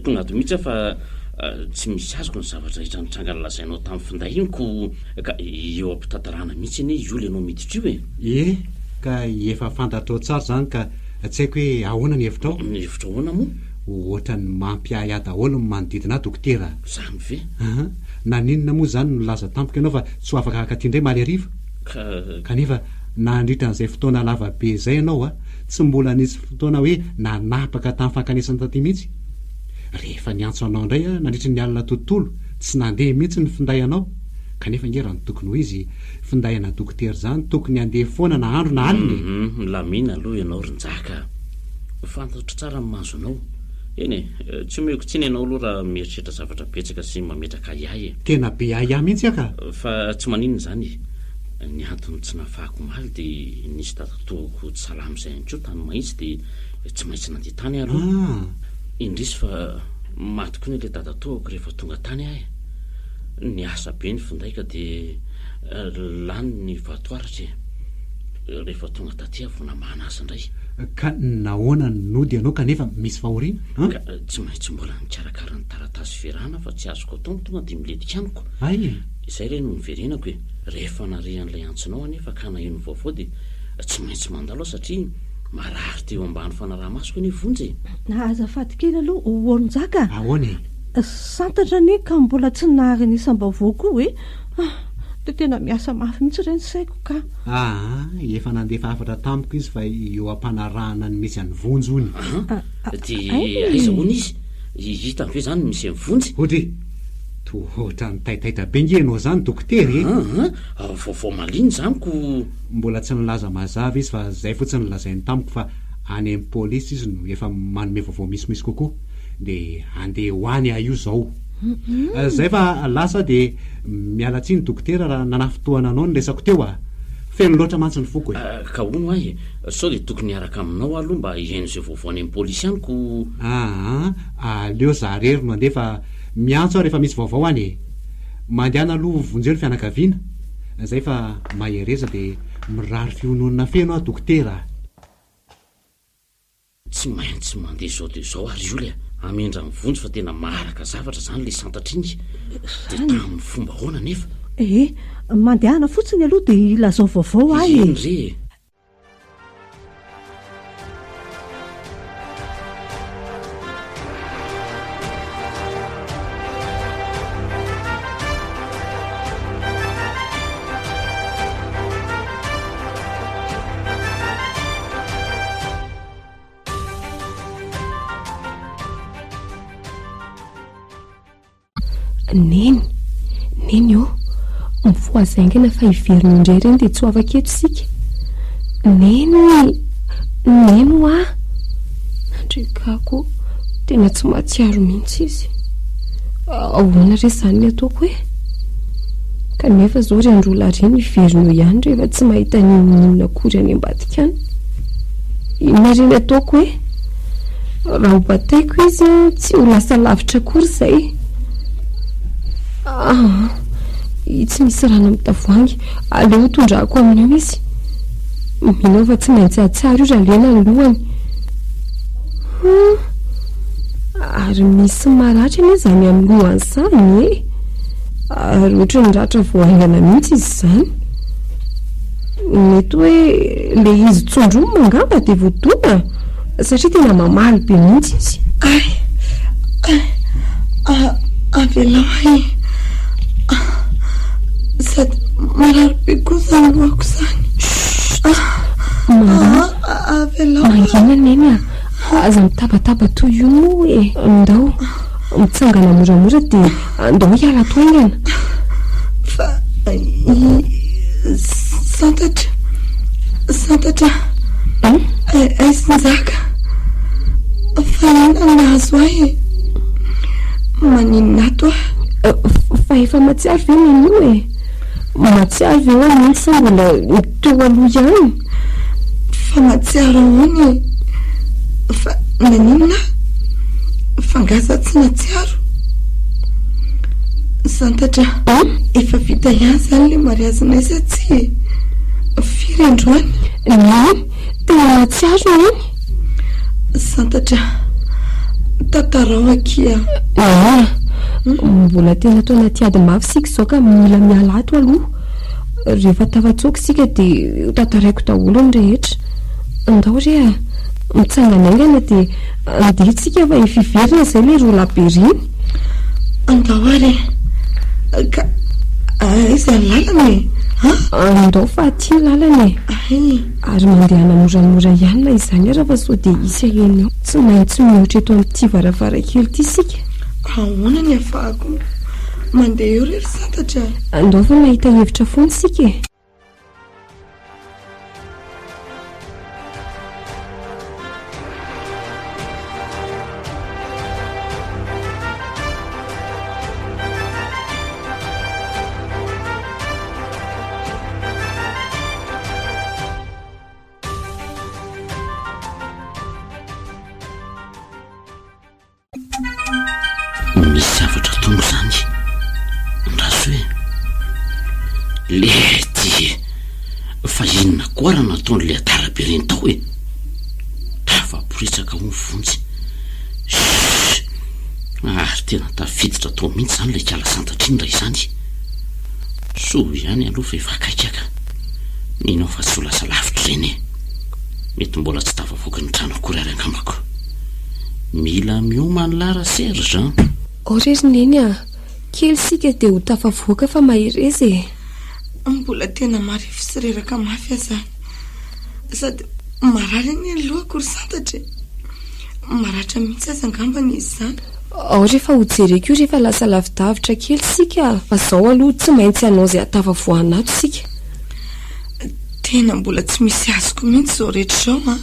Tonga ato mihitsy aho fa tsy misy azoko ny zavatra rehetra nitranga nolazainao tamin'ny finday iny ko ka eo am-pitantarana mihitsy anie io le anao miditra io e! Ie, ka efa fantatrao tsara izany ka tsy haiko hoe ahoana ny hevitrao? Ny hevitro ahoana moa? Ohatran'ny mampiahiahy daholo ny manodidina ahy dokotera a! Izany ve? Aha, naninona moa izany no nilaza tampoka ianao fa tsy ho afaka haka aty indray omaly hariva? Ka. Kanefa nandritra an'izay fotoana lava be izay ianao a, tsy mbola nisy fotoana hoe nanapaka tamin'ny fankanesana taty mihitsy. Rehefa niantso anao indray aho nandritry ny alina tontolo, tsy nandeha mihitsy ny finday anao. Kanefa ange raha ny tokony ho izy, finday ana dokotera izany tokony handeha foana na andro na alina e! Hum, milamina aloha ianao ry Njaka a! Fantatro tsara ny mahazo anao. Eny e, tsy omeko tsiny ianao aloha raha mieritreritra zavatra betsaka sy mametraka ahiahy e! Tena be ahiahy mihitsy aho ka! Fa tsy maninona izany e! Ny antony tsy nahafahako omaly dia nisy dadatoako tsy salama izay ihany koa tany Mahitsy dia tsy maintsy nandeha tany aho aloha. Indrisy fa maty koa ilay dadatoako rehefa tonga tany aho e! Niasa be ny finday ka dia lany ny vatoaratra e! Rehefa tonga taty aho vao namahana azy indray. Ka nahoana no nody ianao kanefa misy fahoriana an? Ka tsy maintsy mbola nikarakara ny taratasy fiarahana fa tsy azoko atao ny tonga dia milentika amiko. Hay e! Izay re no niverenako e! Rehefa nare an'ilay antsonao anefa ka naheno ny vaovao dia tsy maintsy mandalo aho satria marary teo ambany fanaraha-masoko anie Vonjy e! Azafady kely aloha Oronjaka a! Ahoana e? Santatra anie ka mbola tsy naharenesam-baovao koa e! Dia tena miasa mafy mihitsy re ny saiko ka! Aa, efa nandefa hafatra tamiko izy fa eo am-panarahana ny misy an'i Vonjy hono. Aa, dia aiza hono izy? Hitany ve izany ny misy an'i Vonjy? Odry! Toa ohatran'ny taitaitra be nge ianao izany dokotera e! Aa, vaovao malina izany ko! Mbola tsy nilaza mazava izy fa izay fotsiny no lazainy tamiko fa any amin'ny polisy izy no efa manome vaovao misimisy kokoa. Dia andeha ho any aho io izao. Izay fa lasa aho dia miala tsiny dokotera raha nanafintohana anao ny resako teo a! Feno loatra mantsy ny foko e! Ka hono ahy e, sao dia tokony hiaraka aminao aho aloha mba hihaino izay vaovao any amin'ny polisy any ko! Aa, aleo za rery no handeha fa miantso aho rehefa misy vaovao any e! Mandehana aloha vonjeo ny fianakaviana, zay fa mahereza dia mirary fiononana feno aho dokotera a! Tsy maintsy mandeha izao dia izao ary Oly a! Hamindra ny vonjy fa tena maharaka zavatra izany ilay santatra iny. Dia tamin'ny fomba ahoana anefa? Ee, mandehana fotsiny aloha dia ilazao vaovao ahy e! Eny re e! Neny, Neny ô, mifohaza haingana fa hiverina indray ireny dia tsy ho afaka eto isika. Neny, Neny hoa! Andriakako ô, tena tsy mahatsiaro mihitsy izy. Ahoana re izany ny ataoko e? Kanefa izao ry Androla reny hiverina eo ihany rehefa tsy mahita n'inon'inona akory any ambadika any. Inona re ny ataoko e? Raha ho bataiko izy tsy ho lasa lavitra akory izay. Aa, tsy misy rano amin'ny tavoahangy, aleo ho tondrahako amin'io izy. Mino aho fa tsy maintsy hahatsiaro io raha lena ny lohany. Hum, ary misy maratra anie izany amin'ny lohany izany e! Ary ohatry ny ratra vao haingana mihitsy izy izany. Mety hoe ilay izy tsondromina angamba dia voadona satria tena mamaly be mihitsy izy. Ay! Ay! Avelao ahy e! Sady marary be koa izany lohako izany. Chut! Marary? Avelao aho. Mangina Neny a! Aza mitabataba toy io moa e! Ndao, mitsangana moramora dia andao hiala ato haingana. Fa i Santatra, Santatra, aiza Njaka? Fa inona no nahazo ahy e? Maninona ato aho? Fa efa mahatsiaro ve Neny io e? Mahatsiaro ve ho'a Neny sa mbola ny teo aloha ihany? Fa mahatsiaro ahoana e? Fa naninona aho? Fa angaha za tsy nahatsiaro? Santatra, efa vita ihany izany ilay mariazinay sa tsia e? Firy androany? Neny, tena mahatsiaro Neny? Santatra, tantarao akia. Neny a, mbola tena ato anaty ady mafy isika izao ka mila miala ato aloha. Rehefa tafatsoaka isika dia tantaraiko daholo ny rehetra. Andao re a! Mitsangana haingana dia andeha tsika fa efa hiverina izay ilay roalahy be ireny. Andao ary e! Ka aiza ny lalana e? An? Andao fa aty ny lalana e! Ay! Ary mandehana moramora ihany na izany ara fa sao dia hisy haheno eo. Tsy maintsy mihoatra eto amin'ity varavarankely ity isika. Ahoana ny ahafahako mandeha eo re ry Santatra a? Andao fa mahita hevitra foana isika e! Misy zavatra tonga izany. Andraso e. Lety e! Fa inona koa raha nataon'ilay adala be ireny tao e? miporitsaka hono Vonjy. Shh! Ary tena tafiditra tao mihitsy izany ilay kala santatra iny raha izany. Soa ihany aloha fa efa akaiky aho ka. Mino aho fa tsy ho lasa lavitra ireny e. Mety mbola tsy tafavoaka ny trano akory ary angambako. Mila miomana lah ra Serge an! Ao re ry Neny a! Kely isika dia ho tafavoaka fa mahereza e! Mbola tena marefo sy reraka mafy aho izany. Sady marary anie ny lohako ry Santatra e! Maratra mihitsy aza angambany izy izany. Ao re fa ho jereko io rehefa lasa lavidavitra kely isika fa zao aloha tsy maintsy hanao izay ahatafavoahana ato isika. Tena mbola tsy misy azoko mihitsy izao rehetra izao an!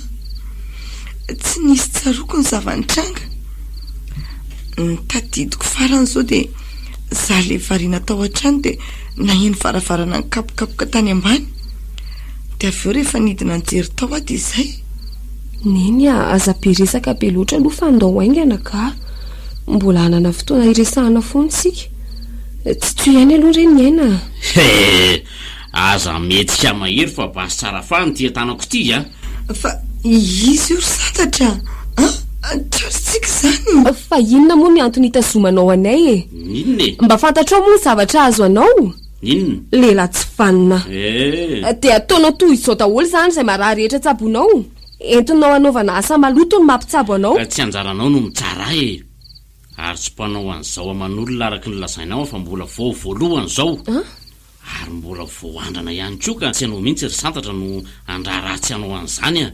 Tsy nisy tsaroako ny zava-nitranga. Ny tadidiko farany izao dia za le variana tao an-trano dia naheno varavarana nikapokapoka tany ambany. Dia avy eo rehefa nidina nijery tao aho dia izay. Neny a, aza be resaka be loatra aloha fa andao haingana ka. Mbola hanana fotoana hiresahana foana isika. Tsitsoy ihany aloha re ny aina a. He! Aza mihetsika mahery fa basy tsara fahiny ity an-tanako ity a! Fa izy io ry santatra a! Tratritsika izany! Fa inona moa ny antony hitazomanao anay e? Inona e? Mba fantatrao moa ny zavatra azo anao? Inona? Lehilahy tsy vanona. Eh! Dia ataonao toy izao daholo izany izay marary rehetra tsaboinao? Entinao hanaovana asa maloto ny mampitsabo anao? Tsy anjaranao no mitsara ahy e! Ary tsy mpanao an'izao aman'olona araka ny lazainao aho fa mbola vao voalohany izao. Ary mbola vao andrana ihany koa ka tsy ianao mihitsy ry Santatra no handraharaha tsy hanao an'izany a!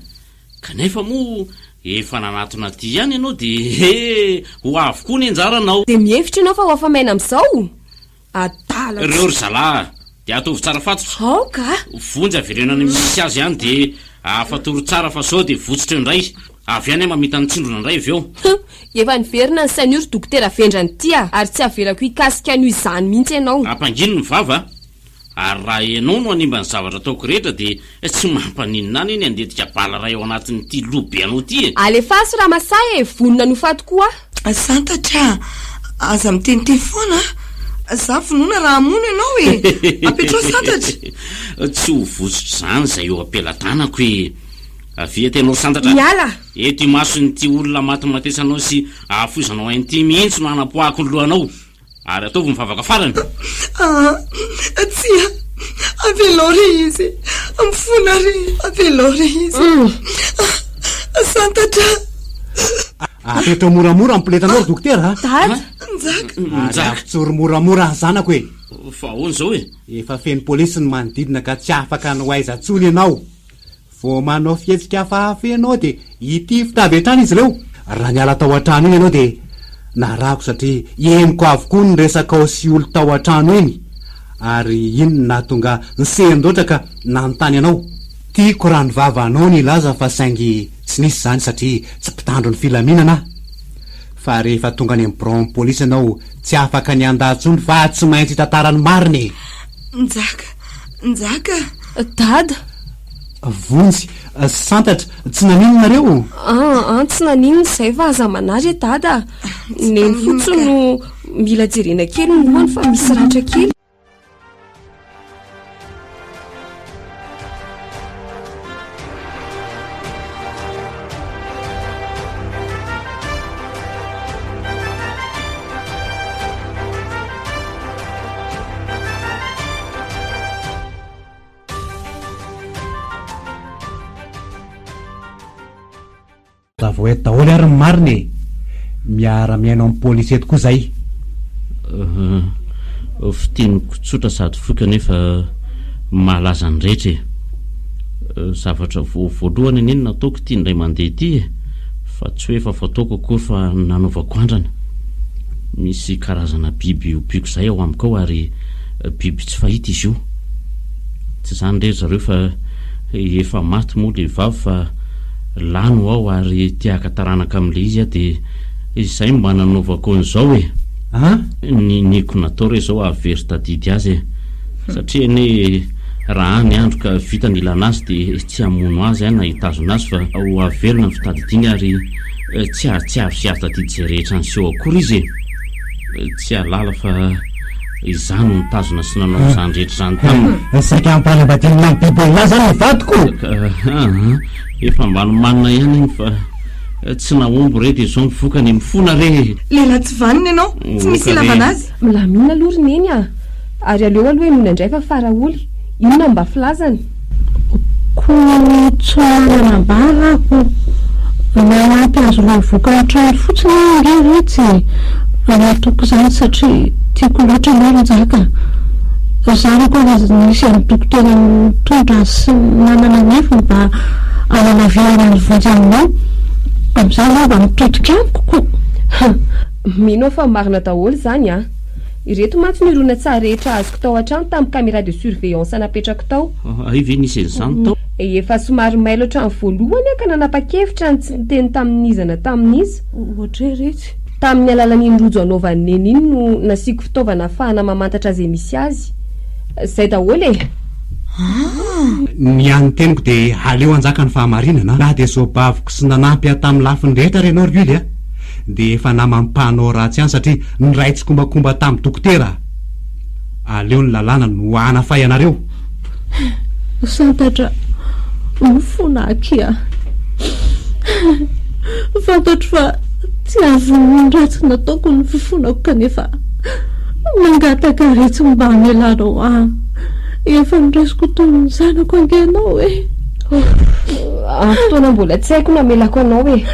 Kanefa moa efa nanatona aty ihany ianao dia he! Ho avy koa ny anjaranao. Dia mihevitra ianao fa ho afa-maina amin'izao? Adala tsy. Reo ry zalahy a! Dia ataovy tsara fatotra. Aoka a! Vonjy avereno any amin'ny misy azy ihany dia afatory tsara fa sao dia votsotra eo indray. Avy any aho mamita ny tsindrona indray avy eo. Hum! Efa niverina ny sain'io ry dokotera vendrana ity a! Ary tsy avelako hikasika an'io izany mihitsy ianao. Ampangino ny vava a! Ary raha ianao no hanimba ny zavatra ataoko rehetra dia tsy mampaninona ahy anie ny handetika bala iray ao anatin'ity loha be anao ity e! Alefaso Ramasahy e! Vonona ny ho faty koa aho. Santatra a! Aza miteniteny foana a! Za vonona raha hamono ianao e! Apetrao Santatra! Tsy ho votsotr'izany izay eo am-pelatanako e! Avia eto ianao Santatra! Miala! Eto imason'ity olona matimatesanao sy ahafoizanao aina ity mihitsy no hanapoahako ny lohanao! Ary ataovy ny vavaka farany. Aa! Tsia! Avelao re izy! Mifona re! Avelao re izy! Santatra! Apetrao moramora ny poletanao ry dokotera a! Dada! Njaka! Ary avotsory moramora ny zanako e! Fa ahoana izao e? Efa feno polisy ny manodidina ka tsy afaka ny ho aiza intsony ianao. Vao manao fihetsika hafahafa ianao dia hitifitra avy hatrany izy ireo. Raha niala tao an-trano iny ianao dia narahako satria henoko avokoa ny resakao sy olo tao an-trano iny ary iny no nahatonga ahy nisehin-doatra ka nanontany anao. Tiako raha ny vavanao no hilaza fa saingy tsy nisy izany satria tsy mpitandro ny filaminana aho. Fa rehefa tonga any amin'ny biraon'ny polisy ianao tsy afaka ny handà intsony fa tsy maintsy hitantara ny marina e! Njaka! Njaka! Dada! Vonjy, Santatra, tsy naninona nareo? An an, tsy naninona izay fa aza manahy re Dada a! Neny fotsiny no mila jerena kely ny lohany fa misy ratra kely. Zava eto daholo ary ny marina e! Miara mihaino amin'ny polisy eto koa zay. Fiteniko tsotra sady fohy kanefa mahalaza ny rehetra e! Zavatra vao voalohany anie no nataoko ity indray mandeha ity e! Fa tsy hoe efa fataoko akory fa nanaovako andrana. Misy karazana biby ompiako izay ao amiko ao ary biby tsy fahita izy io. Tsy izany re ry zareo fa efa maty moa le vavy fa lany ho aho ary te haka taranaka amin'ilay izy aho dia izay mba nanaovako an'izao e! An? Niniako natao re izao hahavery tadidy azy e! Satria anie raha any andro ka vita ny ilana azy dia tsy hamono azy aho na hitazona azy fa ho havelona ny fitadidiany ary tsy hahatsiaro sy hahatadidy izay rehetra niseho akory izy e! Tsy hahalala fa izaho no nitazona sy nanao izany rehetra izany taminy. Saika hampanambadiana amin'ny biby lehilahy izany ny vadiko! Ka, efa mba nomanina ihany iny fa. Tsy nahomby re dia izao ny vokany e! Mifona re e! Lehilahy tsy vanona ianao, tsy misy ilavana azy. Milamina aloha ry Neny a! Ary aleo aloha henoina indray fa faraoly. Inona no mba filazany? Koa tsy manana ambara aho. Nanampy azy ireo hivoaka ny trano fotsiny aho ange retsy e! Nataoko izany satria tiako loatra ianao ry Njaka. Zarako aza nisy an'i dokotera nitondra azy sy nanana ny heviny mba hanalavirana ny vonjy aminao. Amin'izay ianao mba mitodika amiko ko! Mino aho fa marina daholo izany an! Ireto mantsy ny horonantsary rehetra azoko tao an-trano tamin'ny caméra de surveillance napetrako tao. Hay ve nisy an'izany tao? Efa somary mailo hatramin'ny voalohany aho ka nanapa-kevitra ny tsy niteny tamin'iza na tamin'iza. Ohatra hoe retsy? Tamin'ny alalan'iny rojo anaovan'i Neny iny no nasiako fitaovana ahafahana mamantatra izay misy azy. Izay daholo e! Ah! Ny an'ny teniko dia aleo hanjaka ny fahamarinana. Na dia zobaviko sy nanampy ahy tamin'ny lafiny rehetra ary ianao ry Willy a! Dia efa naman'ny mpanao ratsy ihany satria niray tsikombakomba tamin'ny dokotera. Aleo ny lalàna no hanafay anareo. Santatra mifona akia. Fantatro fa tsy azon'ny ny ratsy nataoko ny fifonako kanefa mangataka retsy mba hamelanao ahy. Efa noraisiko toy ny zanako ange ianao e. Amin'ny fotoana mbola tsy haiko no hamelako anao e.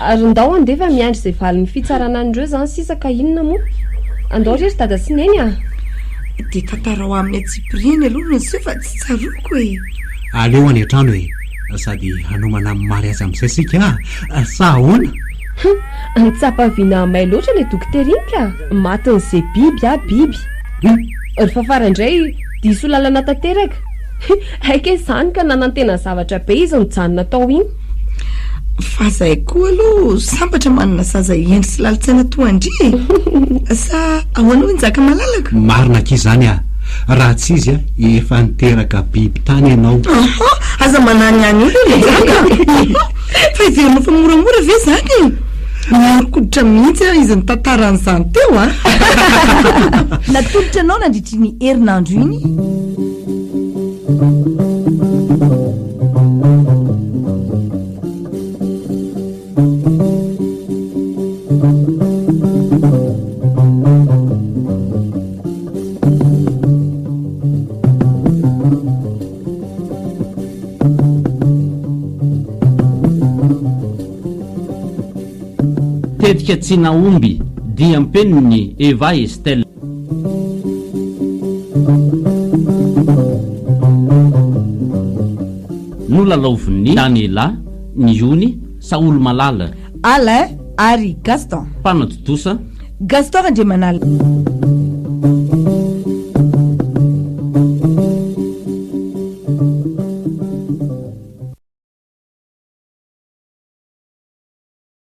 Ary ndao andeha fa miandry izay valin'ny fitsarana an'ireo izany sisa ka inona moa? Andao re ry dada sy neny a! Dia tantarao aminy antsipiriany aloha ny niseho fa tsy tsaroako e! Aleo any an-trano e! Sady hanomana amin'ny mariazy amin'izay isika a! Sa ahoana? Hum! Tsapa vina may loatra ilay dokotera iny ka! Matin'izay biby aho biby! Ry Fafara indray diso lalana tanteraka! Hay kay izany ka nanantena zavatra be izy nijanona tao iny. Fa zay koa aloha sambatra manana zaza hendry sy lalin-tsaina toa an-dry e! Sa ahoana hoy Njaka malalaka? Marina akia izany a! Raha tsy izy a, efa niteraka biby tany ianao. Aha! Aza mananihany eo ry Njaka a! Fa heverinao fa moramora ve izany e? Nihoron-koditra mihitsy aho izy nitantara an'izany teo a! Natolotra anao nandritry ny herinandro iny. Tetika tsy nahomby, diam-penin'i Eva Estelle. Nolalaovin'i Daniela, Miony, Saholomalala. Alain ary Gaston. Mpanatontosa. Gaston Randriamanala.